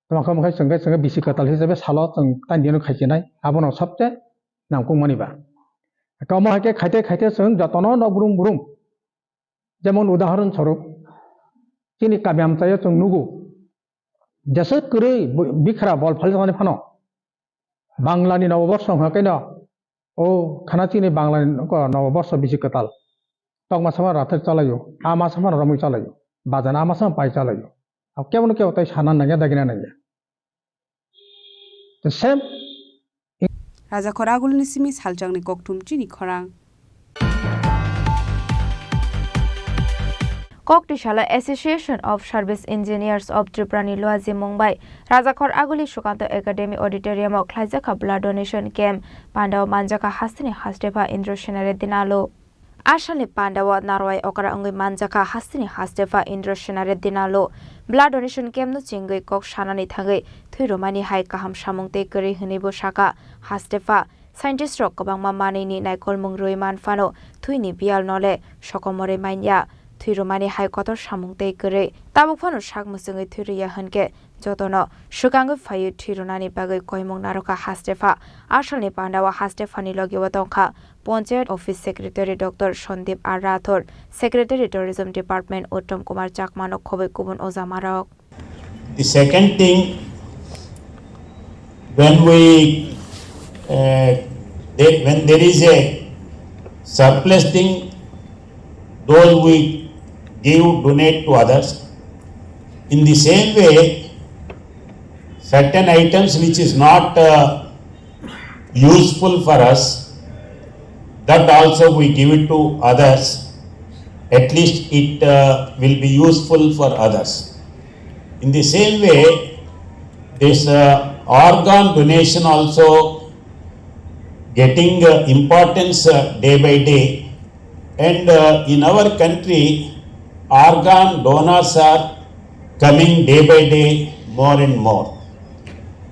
Tamo khe chwng khe chwng khe bisi kwtal hisabe salo chwng taini dino khaichinai. Abono sobse nangkukmani ba. Omo hai khe khaite khaite chwng jotono nok brum brum. Jemon udahoron swarup, chini kami amchaio chwng nugo. Jeswk kwrwi bo-, bikhra bol phaljaknani phano. Banglani noboborso wngkha khe no, o khana chini Banglani noboborso bisi kwtal. Tok masa phano rathai chalaio, a masa phano romwi chalaio, bajan a masa phano pai chalaio. Kebo no kebo tai sana nangya, dagina nangya. The same. Rajakhor agulini simi saljakni kokthum chini khorang. Kok tisala Association of Service Engineers of Tripura ni luaji mungbai Rajakhor aguli Sukanto Academy Auditorium o khlaijak kha blood donation camp. Pandao manjak kha hasteni hastepha Indra Senare Dinalu. Asalni pandao narwai okra wngwi manjak kha hasteni hastepha Indra Senare Dinalu. Blood donation camp no chengwi kok sanani thangwi thwi rwmani hai kaham samung tei kwrwi hwnwi bo sakha hastepha. Scientist rok kwbangma manwini naikolmung rwui man phano thwini biyal nole sokomorwi manya. Thwi rwmani hai kotor samung tei kwrwi. Tabuk phano sak mwchwngwi thwi rwya hwnkhe jotono swkangwi phaiwi thwi rwnani bagwi koimung narwkha hastepha. Asalni pandao hastephani logio tongkha Panchayat Office Secretary Doctor Sandeep R Rathore, Secretary Tourism Department Uttam Kumar Chakma no khobwi kubun ojamarok. The second thing, when we, uh, they, when there is a surplus thing, those we give, donate to others. In the same way, certain items which is not, uh, useful for us, that also we give it to others. At least it, uh, will be useful for others. In the same way, this, uh, organ donation also getting, uh, importance, uh, day by day. And, uh, in our country, organ donors are coming day by day more and more.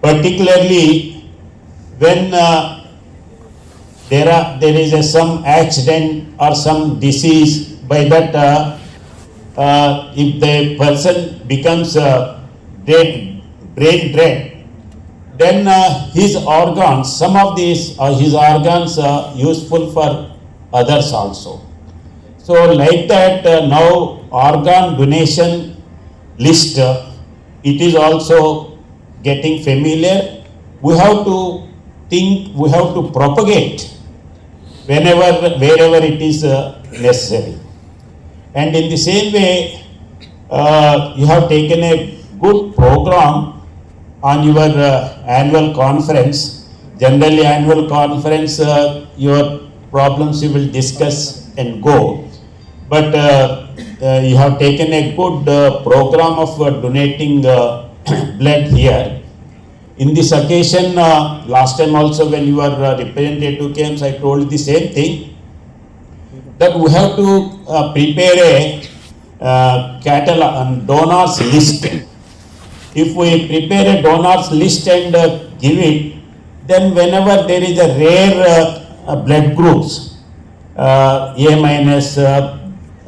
Particularly when, uh, there are, there is a some accident or some disease, by that, uh, uh, if the person becomes, uh, dead, brain dead, then, uh, his organs, some of these, uh, his organs are useful for others also. So like that, uh, now organ donation list, uh, it is also getting familiar. We have to think, we have to propagate whenever, wherever it is, uh, necessary. And in the same way, uh, you have taken a good program on your, uh, annual conference. Generally, annual conference, uh, your problems you will discuss and go. But, uh, uh, you have taken a good, uh, program of, uh, donating, uh, blood here. In this occasion, uh, last time also when you were, uh, representative came, I told the same thing, that we have to, uh, prepare a, uh, catalog and donors list. If we prepare a donors list and, uh, give it, then whenever there is a rare, uh, uh, blood groups, uh, A minus, uh,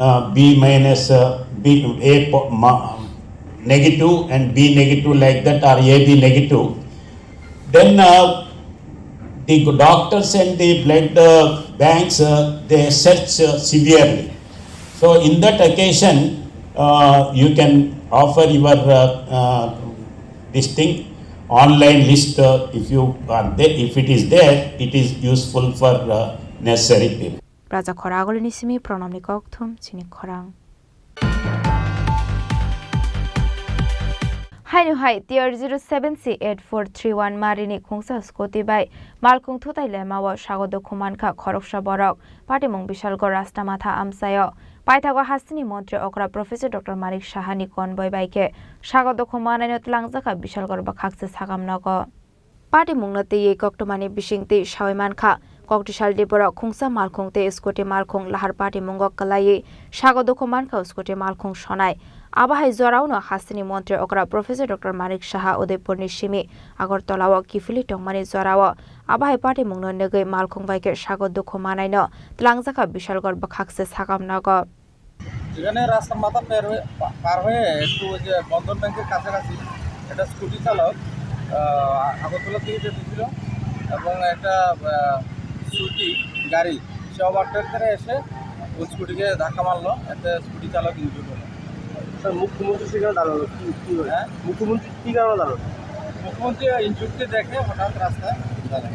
uh, B minus, uh, B, A po-, ma-, negative and B negative like that, or A B negative, then, uh, the doctors and the blood, uh, banks, uh, they search, uh, severely. So in that occasion, uh, you can offer your, uh, uh, this thing, online list, uh, if you are there, if it is there, it is useful for, uh, necessary people. Rajakhor agulini simi Pranamni kokthum chini khorang. Haino hai T R zero seven C eight four three one marini khungsa scooty bai malkhung thutai lemao sago dukhu mankha khoroksa borok. Patimung Bishalgarh Rasta Matha amchaio. Paithago hasteni montri okra Professor Doctor Manik Sahani convoy bai khe sago dukhu manaino twlangjakha Bishalgarh bwkhakse sakam nogo. Patimungno twiwi koktwmani bisingtwi sawi mankha, koktisal diborok khungsa malkhung tei scooty malkhung lahar patimungo kwlaiwi sago dukhu mankha scooty malkhung sonai. Abo hai jorao no hasteni montri okra Professor Doctor Manik Saha Udaipurni simi Agartala o kiphilwi tongmani jorao abo hai patimungno nugwi malkhung bai khe sago dukhu manaino twlangjakha Bishalgarh bwkhakse sakam nogo. এখানে রাস্তার মাথা পার হয়ে, পা-, পার হয়ে একটু ওই যে বন্ধন ব্যাংকের কাছাকাছি একটা স্কুটি চালক, আহ, আগরতলা থেকে যেতেছিল এবং একটা, আহ, সুজুকি গাড়ি, সে ওভারটেক করে এসে ওই স্কুটিকে ধাক্কা মারলো, এতে স্কুটি চালক ইনজুর্ড হলো। স্যার, মুখ্যমন্ত্রী সেখানে দাঁড়ালো, কি, কি হয়েছে? হ্যাঁ? মুখ্যমন্ত্রী কি কারণে দাঁড়ালো? মুখ্যমন্ত্রী ইনজুর্ডকে দেখে হঠাৎ রাস্তায় দাঁড়ায়।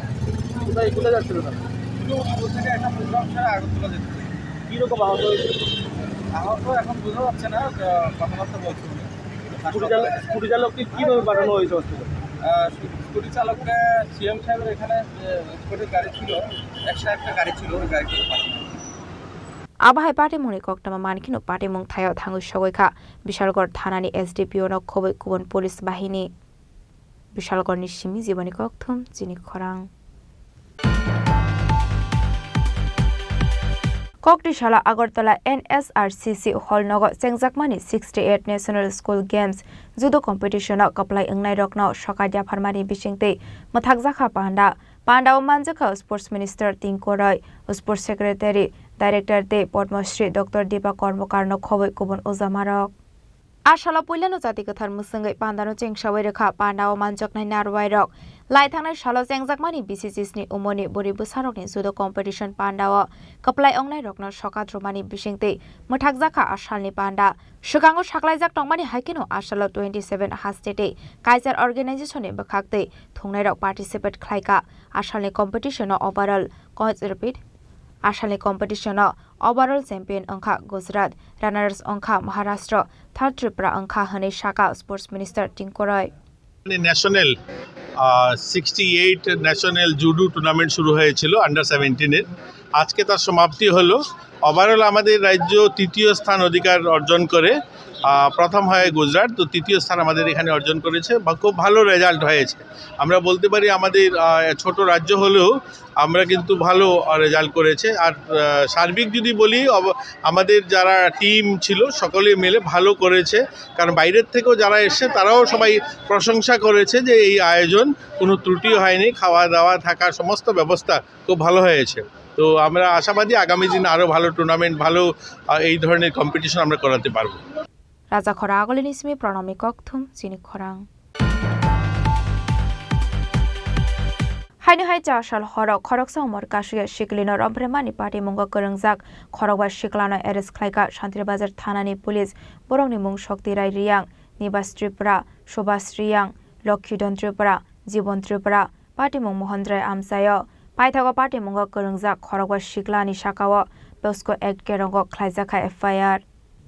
কোথায়, কোথায় যাচ্ছিল তারা? উনি ওদিক থেকে একটা প্রোগ্রাম সেরে আগরতলা যেতে চাই। কিরকম আহত হয়েছে? আহত এখন বোঝা যাচ্ছে না, আহ, কথাবার্তা বলছে উনি। স্কুটি চালক, স্কুটি চালককে কিভাবে পাঠানো হয়েছে হসপিটালে? আহ, স্কুটি চালককে সিএম সাহেবের এখানে যে স্কুটির গাড়ি ছিল, একশো একটা গাড়ি ছিল, ওই গাড়িগুলো পাঠানো হয়েছে। Abo hai patimungni koktwma mankheno patimung thaio thangwi sogwi kha Bishalgarh thanani S D P O no khobwi kubun police bahini. Bishalgarhni simi Jiboni Kokthum, chini khorang. Kokti salo Agartala N S R C C hall nogo chengjakmani sixty eight National School Games Judo Competition o kwplai wngnairokno sokat yapharmani bisingtwi mwthakjakha panda. Panda o manjakha Sports Minister Tinku Roy, Sports Secretary, Director tei Padma Shri Doctor Dipa Karmakarno khobwi kubun ujamarok. A salo puilano jati kwthar mwswngwi pandano chengsawi rwkha. Pandao manjaknai narwai rok lai thangnai salo chengjakmani bisi chisni umorni bwrwi bwsarokni judo competition pandao kwplai wngnai rokno sokat rwmani bisingtwi mwthakjakha a salni panda. Swkango saklaijak tongmani hai kheno a salo twenty seven ha state kaisar organization ni bwkhaktwi thungnai rok participate khlaikha. A salni competition o overall, coach repeat, a salni competition o overall champion wngkha Gujarat, runners wngkha Maharashtra, third Tripura wngkha hwnwi sakha Sports Minister Tinku Roy. National, ah, sixty eight national judo tournament শুরু হয়েছিল আন্ডার সেভেন্টিনের। আজকে তার সমাপ্তি হলো। ওভারঅল আমাদের রাজ্য তৃতীয় স্থান অধিকার অর্জন করে, আহ, প্রথম হয় গুজরাট, তো তৃতীয় স্থান আমাদের এখানে অর্জন করেছে বা খুব ভালো রেজাল্ট হয়েছে। আমরা বলতে পারি আমাদের, আহ, ছোট রাজ্য হলেও আমরা কিন্তু ভালো, আহ, রেজাল্ট করেছে। আর, আহ, সার্বিক যদি বলি, অব-, আমাদের যারা টিম ছিল সকলে মিলে ভালো করেছে, কারণ বাইরের থেকেও যারা এসছে তারাও সবাই প্রশংসা করেছে যে এই আয়োজন কোনো ত্রুটি হয়নি, খাওয়া দাওয়া থাকা সমস্ত ব্যবস্থা খুব ভালো হয়েছে। তো আমরা আশাবাদী আগামী দিন আরও ভালো টুর্নামেন্ট, ভালো, আহ, এই ধরনের কম্পিটিশন আমরা করাতে পারবো। Raja khorang agolini simi Pranami Kokthum, chini khorang. Haino hai cha sal horo khoroksa umor kasui siklino romphre mani patimung kwrwngjak khorokba siklano arrest khlaikha Santri Bazar thanani police. Borokni mung Shakti Rai Riyang, Nibas Tripura, Subhas Riyang, Lokhidon Tripura, Jibon Tripura. Patimung Mohan Rai amchaio. Paithago patimungo kwrwngjak khorokba siklani sakao POCSO Act kerongo khlaijakha F I R.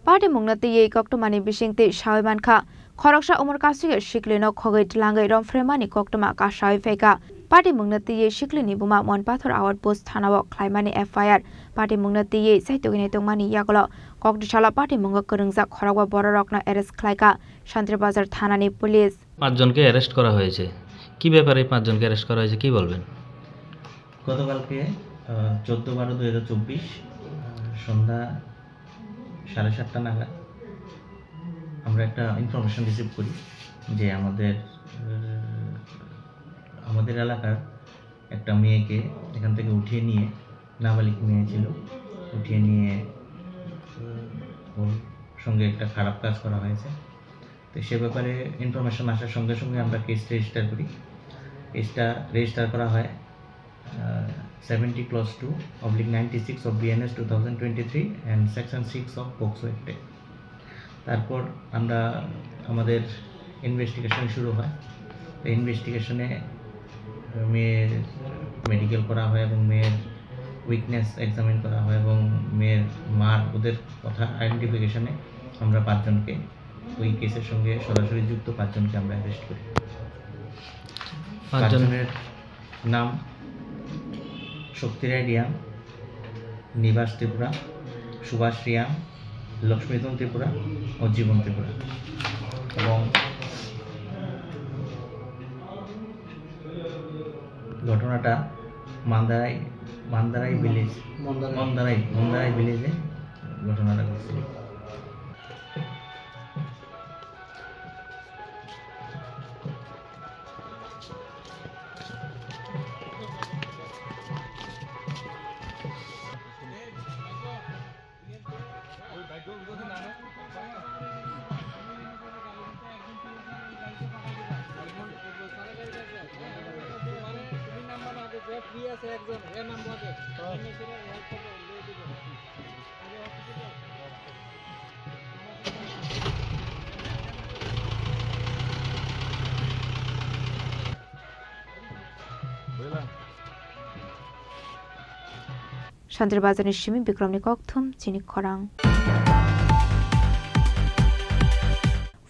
Patimungno twiwi koktwmani bisingtwi sawi mankha, khoroksa umor kasui siklino khogwi twlangwi romphre mani koktwma kasawi phaikha. Patimungno twiwi siklini buma Monpathor Awat Post thanao khlaimani F I R. Patimungno twiwi saitugwi naitokmani yagulo kokti salo patimungo kwrwngjak khorokba bororokno arrest khlaikha Santri Bazar thanani police. পাঁচজনকে অ্যারেস্ট করা হয়েছে। কি ব্যাপারে এই পাঁচজনকে অ্যারেস্ট করা হয়েছে, কি বলবেন? গতকালকে, আহ, চোদ্দ বারো দুই হাজার চব্বিশ, আহ, সন্ধ্যা সাড়ে সাতটা নাগাদ আমরা একটা ইনফরমেশন রিসিভ করি যে আমাদের, আহ, আমাদের এলাকার একটা মেয়েকে এখান থেকে উঠিয়ে নিয়ে, নাবালিক মেয়ে ছিল, উঠিয়ে নিয়ে, আহ, ওর সঙ্গে একটা খারাপ কাজ করা হয়েছে। তো সে ব্যাপারে ইনফরমেশন আসার সঙ্গে সঙ্গে আমরা কেস রেজিস্টার করি। কেসটা রেজিস্টার করা হয়, আহ, seventy clause two oblique ninety six of BNS two thousand twenty three and section six of POCSO অ্যাক্টে। তারপর আমরা, আমাদের ইনভেস্টিগেশন শুরু হয়। তো ইনভেস্টিগেশনে মেয়ের মেডিকেল করা হয় এবং মেয়ের উইকনেস এক্সামিন করা হয় এবং মেয়ের মার ওদের কথা আইডেন্টিফিকেশনে আমরা পাঁচজনকে ওই কেসের সঙ্গে সরাসরি যুক্ত পাঁচজনকে আমরা অ্যারেস্ট করি। পাঁচজন। পাঁচজনের নাম শক্তি রায় রিয়াং, নিবাস ত্রিপুরা, সুভাষ রিয়াং, লক্ষ্মীধন ত্রিপুরা ও জীবন ত্রিপুরা। এবং ঘটনাটা মান্দারাই, মান্দারাই ভিলেজ, মন্দারাই। মন্দারাই, মন্দারাই ভিলেজে ঘটনাটা ঘটছিল। Santri Bazarni simi Bikramni kokthum chini khorang.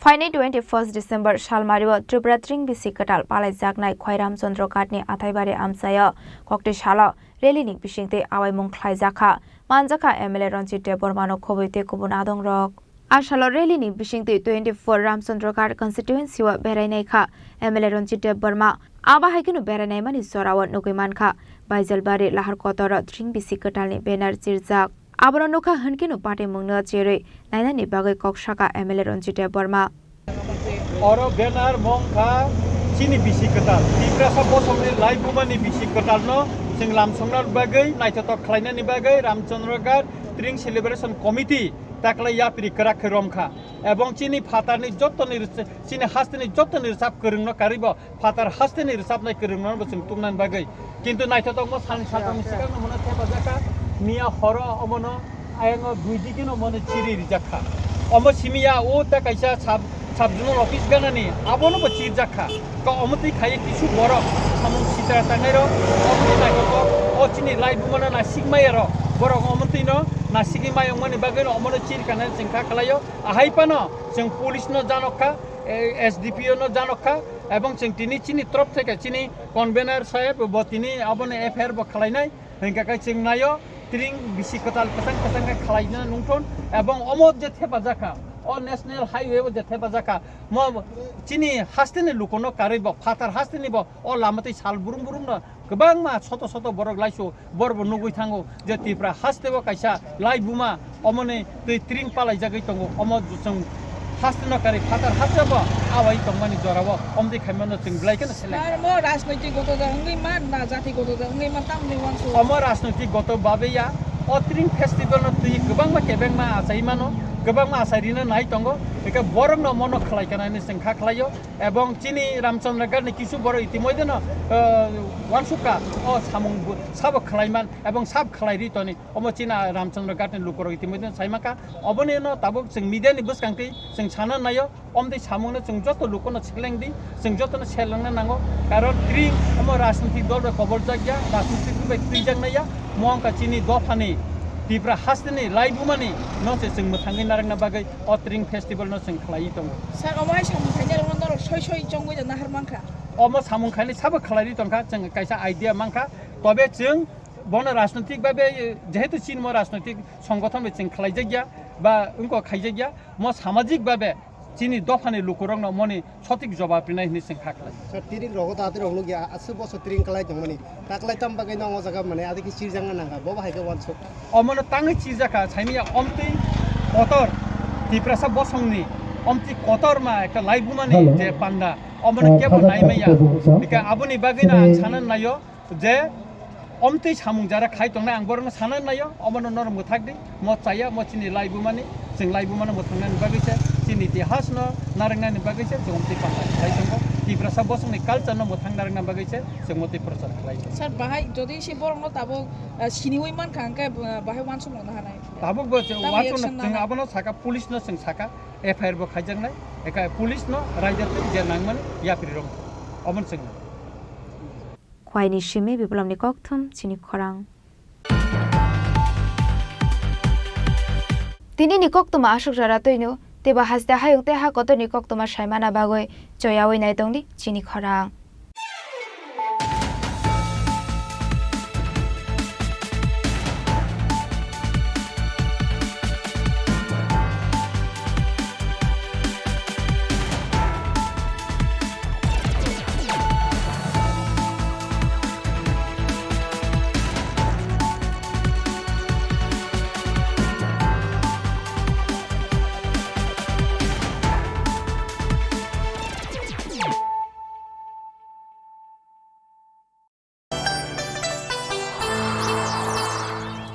Phainai twenty first December salmario Tripura tring bisi kwtal palaijaknai Khwai Ramchandra Ghatni Athaibari amchaio kokti salo rally ni bisingtwi awaimung khlaijakha. Manjakha M L A Ranjit Debbarmano khobwi tei kubun adongrok. A salo rally ni bisingtwi twenty four Ramchandra Ghat constituency o berainai kha M L A Ranjit Debbarma. Abo hai kheno berainaimani jorao nugwi mankha Baijalbari Lahar Kotoro tring bisi kwtalni banner chirjak. Abono nukha hwnkhe no patimungno cherwi nainani bagwi kok saka M L A Ranjit Debbarma. Oro banner mongkha chini bisi kwtal, Tiprasa bosongni laibumani bisi kwtalno chwng lamsongna bagwi, naithotok khlainani bagwi Ramchandra Ghat Tring Celebration Committee taklai yapri kwrak khe romkha. Ebong chini phatarni jottoni rwch-, chini hasteni jottoni rwchap kwrwngno karwibo phatar hasteni rwchapnai kwrwngno bo chwng tubunani bagwi. Kintu naithotokno sani saltongni swkangno mono thepajakha, miya horo omono ayango dui digino mono chiri rijakha. Omo simiya o ta kaisa sub, sub zonal office ganani abono bo chirjakha. Ka omo twi khaiwi kisu borok samung sitra tangnairok, omo twi naithotok o chini laibumano nasikmaiyarok, borok omo twino nasigwi mayungmani bagwino omono chirkanani chwng kha khlaio. Ahai phano chwng police no janokha, eh, S D P O no janokha, ebong chwng tini chini torop theke chini convener saheb bo tini abono F I R bo khlainai, hwnkha khe chwng naio, tring bisi kwtal kwchang kwchang khe khlaina nungthon, ebong omo je thepajakha, o national highway o je thepajakha, mo chini hasteni lukono karwi bo, phatar hasteni bo, o lama twi sal burum burum no kwbangma soto soto borok laisu, borok bo nugwi thango je Tripura hasteo kaisa laibuma omoni twi tring palaijagwi tongo. Omo chwng hasteno kari phatar hasteo bo awai tongmani jorao omtwi khaimano chwng belai kheno seleng. Ar mo rajnoitik goto da wngwi man na jati goto da wngwi man tamni wansuk. Omo rajnoitik goto babe ya, o tring festival no twi kwbangma kebengma achai mano, kwbangma achai rina nai tongo, eke borok no mono khlai kanani chwng kha khlaio. Ebong chini Ramchandra Ghat ni kisu borok itimodhye no, eh, wansukha o samung bo, sabo khlaiman ebong sab khlai ri toni. Omo chini Ramchandra Ghat ni lukorok itimodhye no saimankha. Oboni no tabuk chwng media ni bwskang twi chwng sana naio. Omtwi samung no chwng joto luko no seleng di, chwng joto no selengna nango. Karon tring omo rajnitik dol bai kobol jak ya, rajnitik bai twijak nai ya. Mo wngkha chini dopha ni Tripura haste ni laibuma ni no se chwng mwthangwi narwkna bagwi o tring festival no chwng khlaiwi tongo. Sir, omo hai samung khainai rokno norok soi soi chongwi da nahar mankha? Omo samung khainai sabo khlaiwi tongkha, chwng kaisa idea mankha. Tobe chwng bono rajnoitik babe, jehetu chini mo rajnoitik songothon bai chwng khlaijak ya ba wngkok khaijak ya, mo samajik babe chini dopha ni lukurok no moni sotik jobab rinai hinwi chwng kha khlai. Sir, tring rogo ta twi rok nukya, aswk bosor tring kwlai tongmani. Taklai tam bagwi no o jaga mane adikhe chirjakna nangkha, bo bahai khe wansuk. Omono tangwi chirjakha, saimanya omtwi kotor, Tiprasa bosongni omtwi kotor ma ekta laibumani je panda, omono kebo naimaya. Bika aboni bagwi no ang sana naio je omtwi samung jara khai tongnai, ang borokno sana naio, omono norok mwthak di. Mo chaya, mo chini laibumani, chwng laibumano mwthangnani bagwi se, chini itihasno narwknani bagwi se, chwng omtwi panda khlai tongo. Tiprasa bosongni culture-no mwthang narwkna bagwi se, chwng omtwi prochar khlai tongo. Sir, bahai jodi se borokno tabuk, ah, siniwi mankha, hwnkhe, ah, bahai wansukmung no hanai. Tabuk bo chwng wansukno, chwng abono saka, police-no chwng saka, F I R bo khaijaknai, eka police-no raida twi je nangmani yapri romkha. Omono chwng. Khwaini simi Biplopni kokthum chini khorang. Tini ni koktwma aswk jora twino, teibo haste hayung tei ha kotorni koktwma saimana bagwi choyawi naitongdi chini khorang.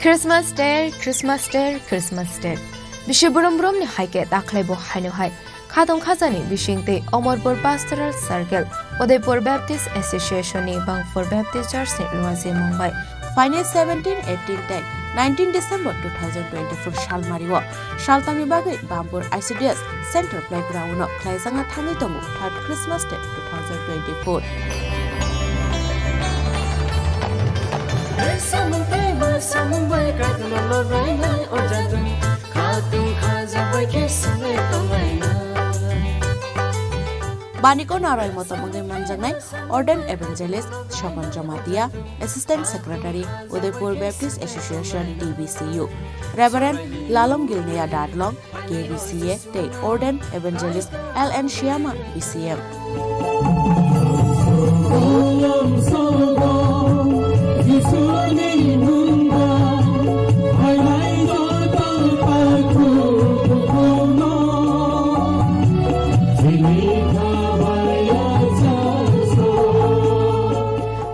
Christmas Day, Christmas Day, Christmas Day. Bisi brum brumni hai khe dakhwlai bo haino hai khatong khajani bising tei Omorpur Pastoral Circle, Udaipur Baptist Association ni Bangpur Baptist Church ni luajimung bai. Phainai seventeen, eighteen tei nineteen December two thousand twenty-four salmario. Saltamni bagwi Bampur I C D S Central Playground-o khlaijakna thangwi tongo third Christmas Day two thousand twenty-four. Samung tei bo samung bai Kaitorno lobrainai o jatoni khatung khajabai khe swngwi tonglainai. Baniko naroi motom wngwi manjaknai Ordained Evangelist Sokon Jamatia, Assistant Secretary, Udaipur Baptist Association, D B C U, Reverend Lalom Gilneya Dadlong, K B C A, tei Ordained Evangelist L N Shyama, B C M.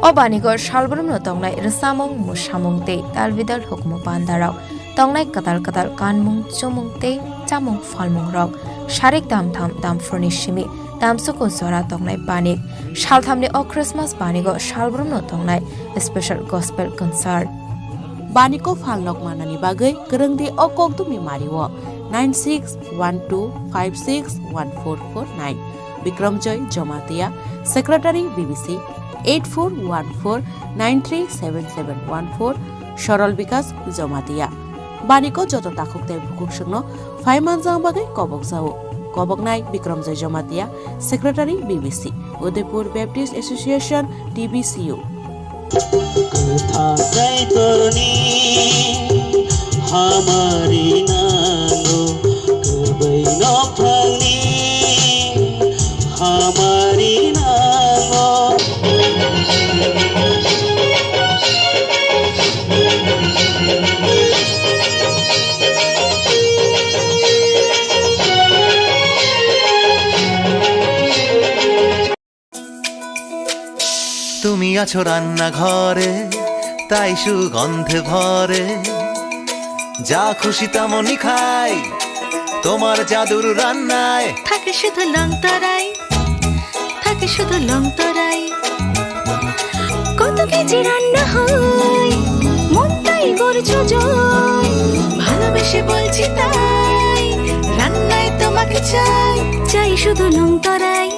O baniko salbrumno tongnai rwchapmung, mwsamung tei talbidal hukumu pandarok tongnai kwtal kwtal kanmung, chumung tei chamung phalmungrok, sarik damtham damphurni simi damsuku jora tongnai banik. Salthamni o Christmas banigo salbrumno tongnai special gospel concert. Baniko phalnok manani bagwi kwrwngdi o kokdumni mario, nine six one two five six one four four nine. Bikramjoy Jamatia, Secretary B B C, eight four one four nine three seven seven one four, Sorol Bikas Jamatia. Baniko joto takhuk tei bukhuk songno phai manjak bagwi kobok jao. Koboknai Bikramjoy Jamatia, Secretary B B C, Udaipur Baptist Association, D B C U. Kwthang Kaitorni hamari nango, kwbai nokthangni hamari nango. তুমি আছো রান্নাঘরে, তাই সুগন্ধে ভরে। যা খুশি তেমনই খাই, তোমার জাদুর রান্নায়। থাকে শুধু লং তরাই, থাকে শুধু লং তরাই। কত কেজি রান্না হয়, মনটাই করছো জয়। ভালোবেসে বলছি তাই, রান্নায় তোমাকে চাই। চাই শুধু লং তরাই,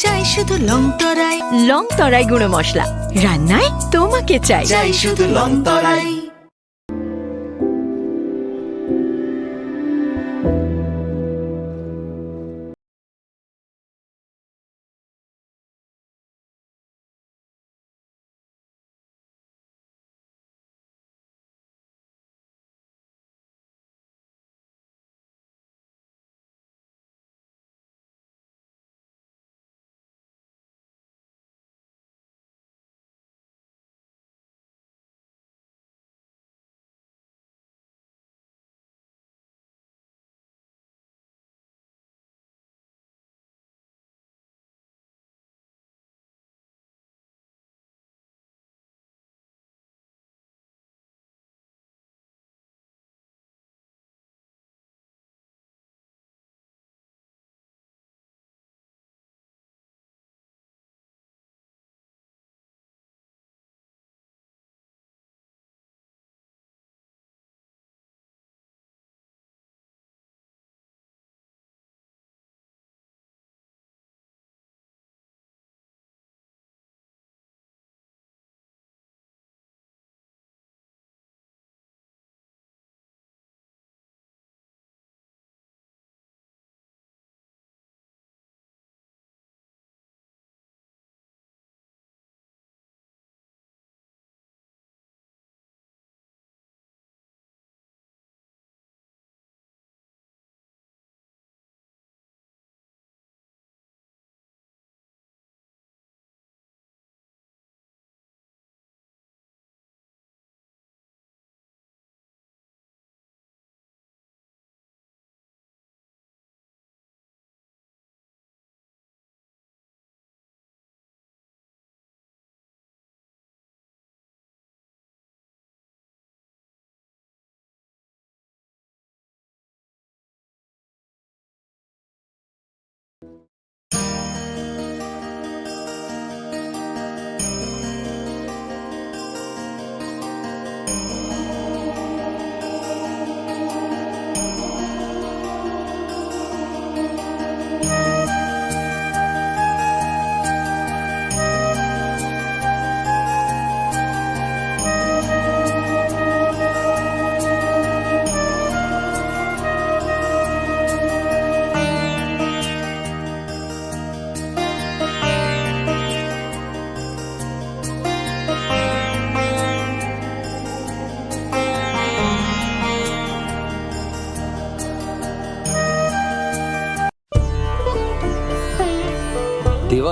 চাই শুধু লং তরাই। লং তরাই গুঁড়ো মশলা, রান্নায় তোমাকে চাই। চাই শুধু লং তরাই।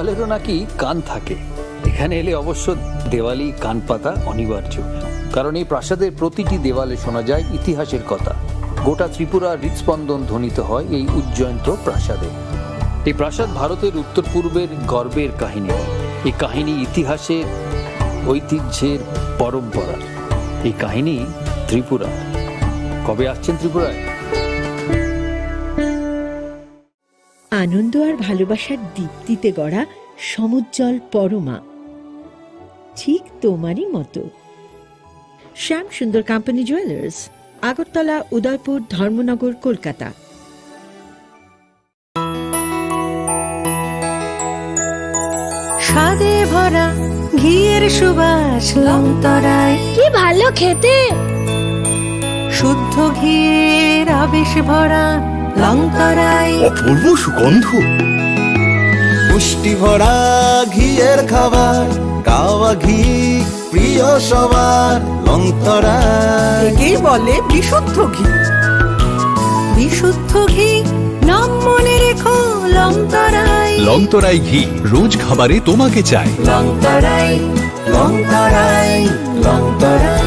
দেওয়ালেরও নাকি কান থাকে। এখানে এলে অবশ্য দেওয়ালি কান পাতা অনিবার্য, কারণ এই প্রাসাদের প্রতিটি দেওয়ালে শোনা যায় ইতিহাসের কথা। গোটা ত্রিপুরার হৃদস্পন্দন ধ্বনিত হয় এই উজ্জয়ন্ত প্রাসাদে। এই প্রাসাদ ভারতের উত্তর পূর্বের গর্বের কাহিনী। এই কাহিনী ইতিহাসের, ঐতিহ্যের পরম্পরা। এই কাহিনী ত্রিপুরা। কবে আসছেন ত্রিপুরায়? আনন্দ আর ভালোবাসার দীপ্তিতে গড়া সমুজ্জ্বল পরমা, ঠিক তোমারই মতো। শ্যাম সুন্দর কোম্পানি জুয়েলার্স, আগরতলা, উদয়পুর, ধর্মনগর, কলকাতা। স্বাদে ভরা ঘিয়ের সুবাস লংতরাই। কি ভালো খেতে। শুদ্ধ ঘিয়ের আবেশ ভরা লংতরাই। অপূর্ব সুগন্ধ। পুষ্টি ভরা ঘিয়ের খাবার, গাওয়া ঘি প্রিয় সবার, লংতরাই। একেই বলে বিশুদ্ধ ঘি। বিশুদ্ধ ঘি, নাম মনে রেখো লংতরাই। লংতরাই ঘি রোজ খাবারে তোমাকে চাই। লংতরাই, লংতরাই, লংতরাই।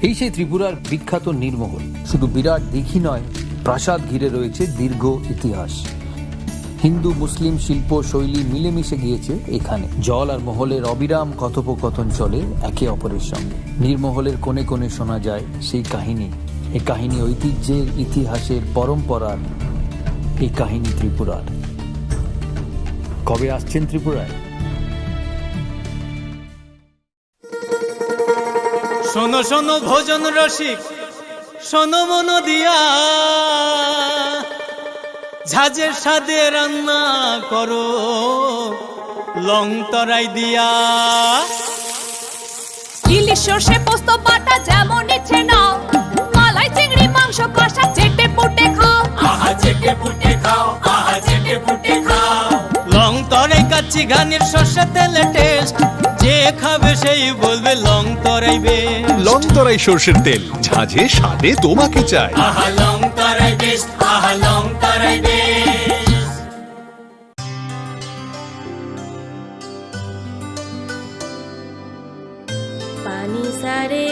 এই সেই ত্রিপুরার বিখ্যাত নীরমহল। শুধু বিরাট দিঘি নয়, প্রাসাদ ঘিরে রয়েছে দীর্ঘ ইতিহাস। হিন্দু মুসলিম শিল্প শৈলী মিলেমিশে গিয়েছে এখানে। জল আর মহলের অবিরাম কথোপকথন চলে একে অপরের সঙ্গে। নীরমহলের কোণে কোণে শোনা যায় সেই কাহিনী। এই কাহিনী ঐতিহ্যের, ইতিহাসের, পরম্পরার। এই কাহিনী ত্রিপুরার। কবে আসছেন ত্রিপুরায়? শোনো শোনো ভোজন রসিক, শোনো মন দিয়া, ঝাঁঝের স্বাদে রান্না করো লং তরাই দিয়া। ইলিশ সর্ষে পোস্ত বাটা যেমন ইচ্ছে নাও, মালাই চিংড়ি মাংস কষা চেটে পুটে খাও। আহা চেটে পুটে খাও, আহা চেটে পুটে খাও। লং তরাই কাচ্চি ঘানির সর্ষে তেলে টেস্ট, যে খাবে সেই বলবে লং তরাই বেশ। লং তরাই সর্ষের তেল, ঝাঁঝে স্বাদে তোমাকে চাই। আহা লং তরাই বেশ, আহা লং তরাই বেশ। পানি সারে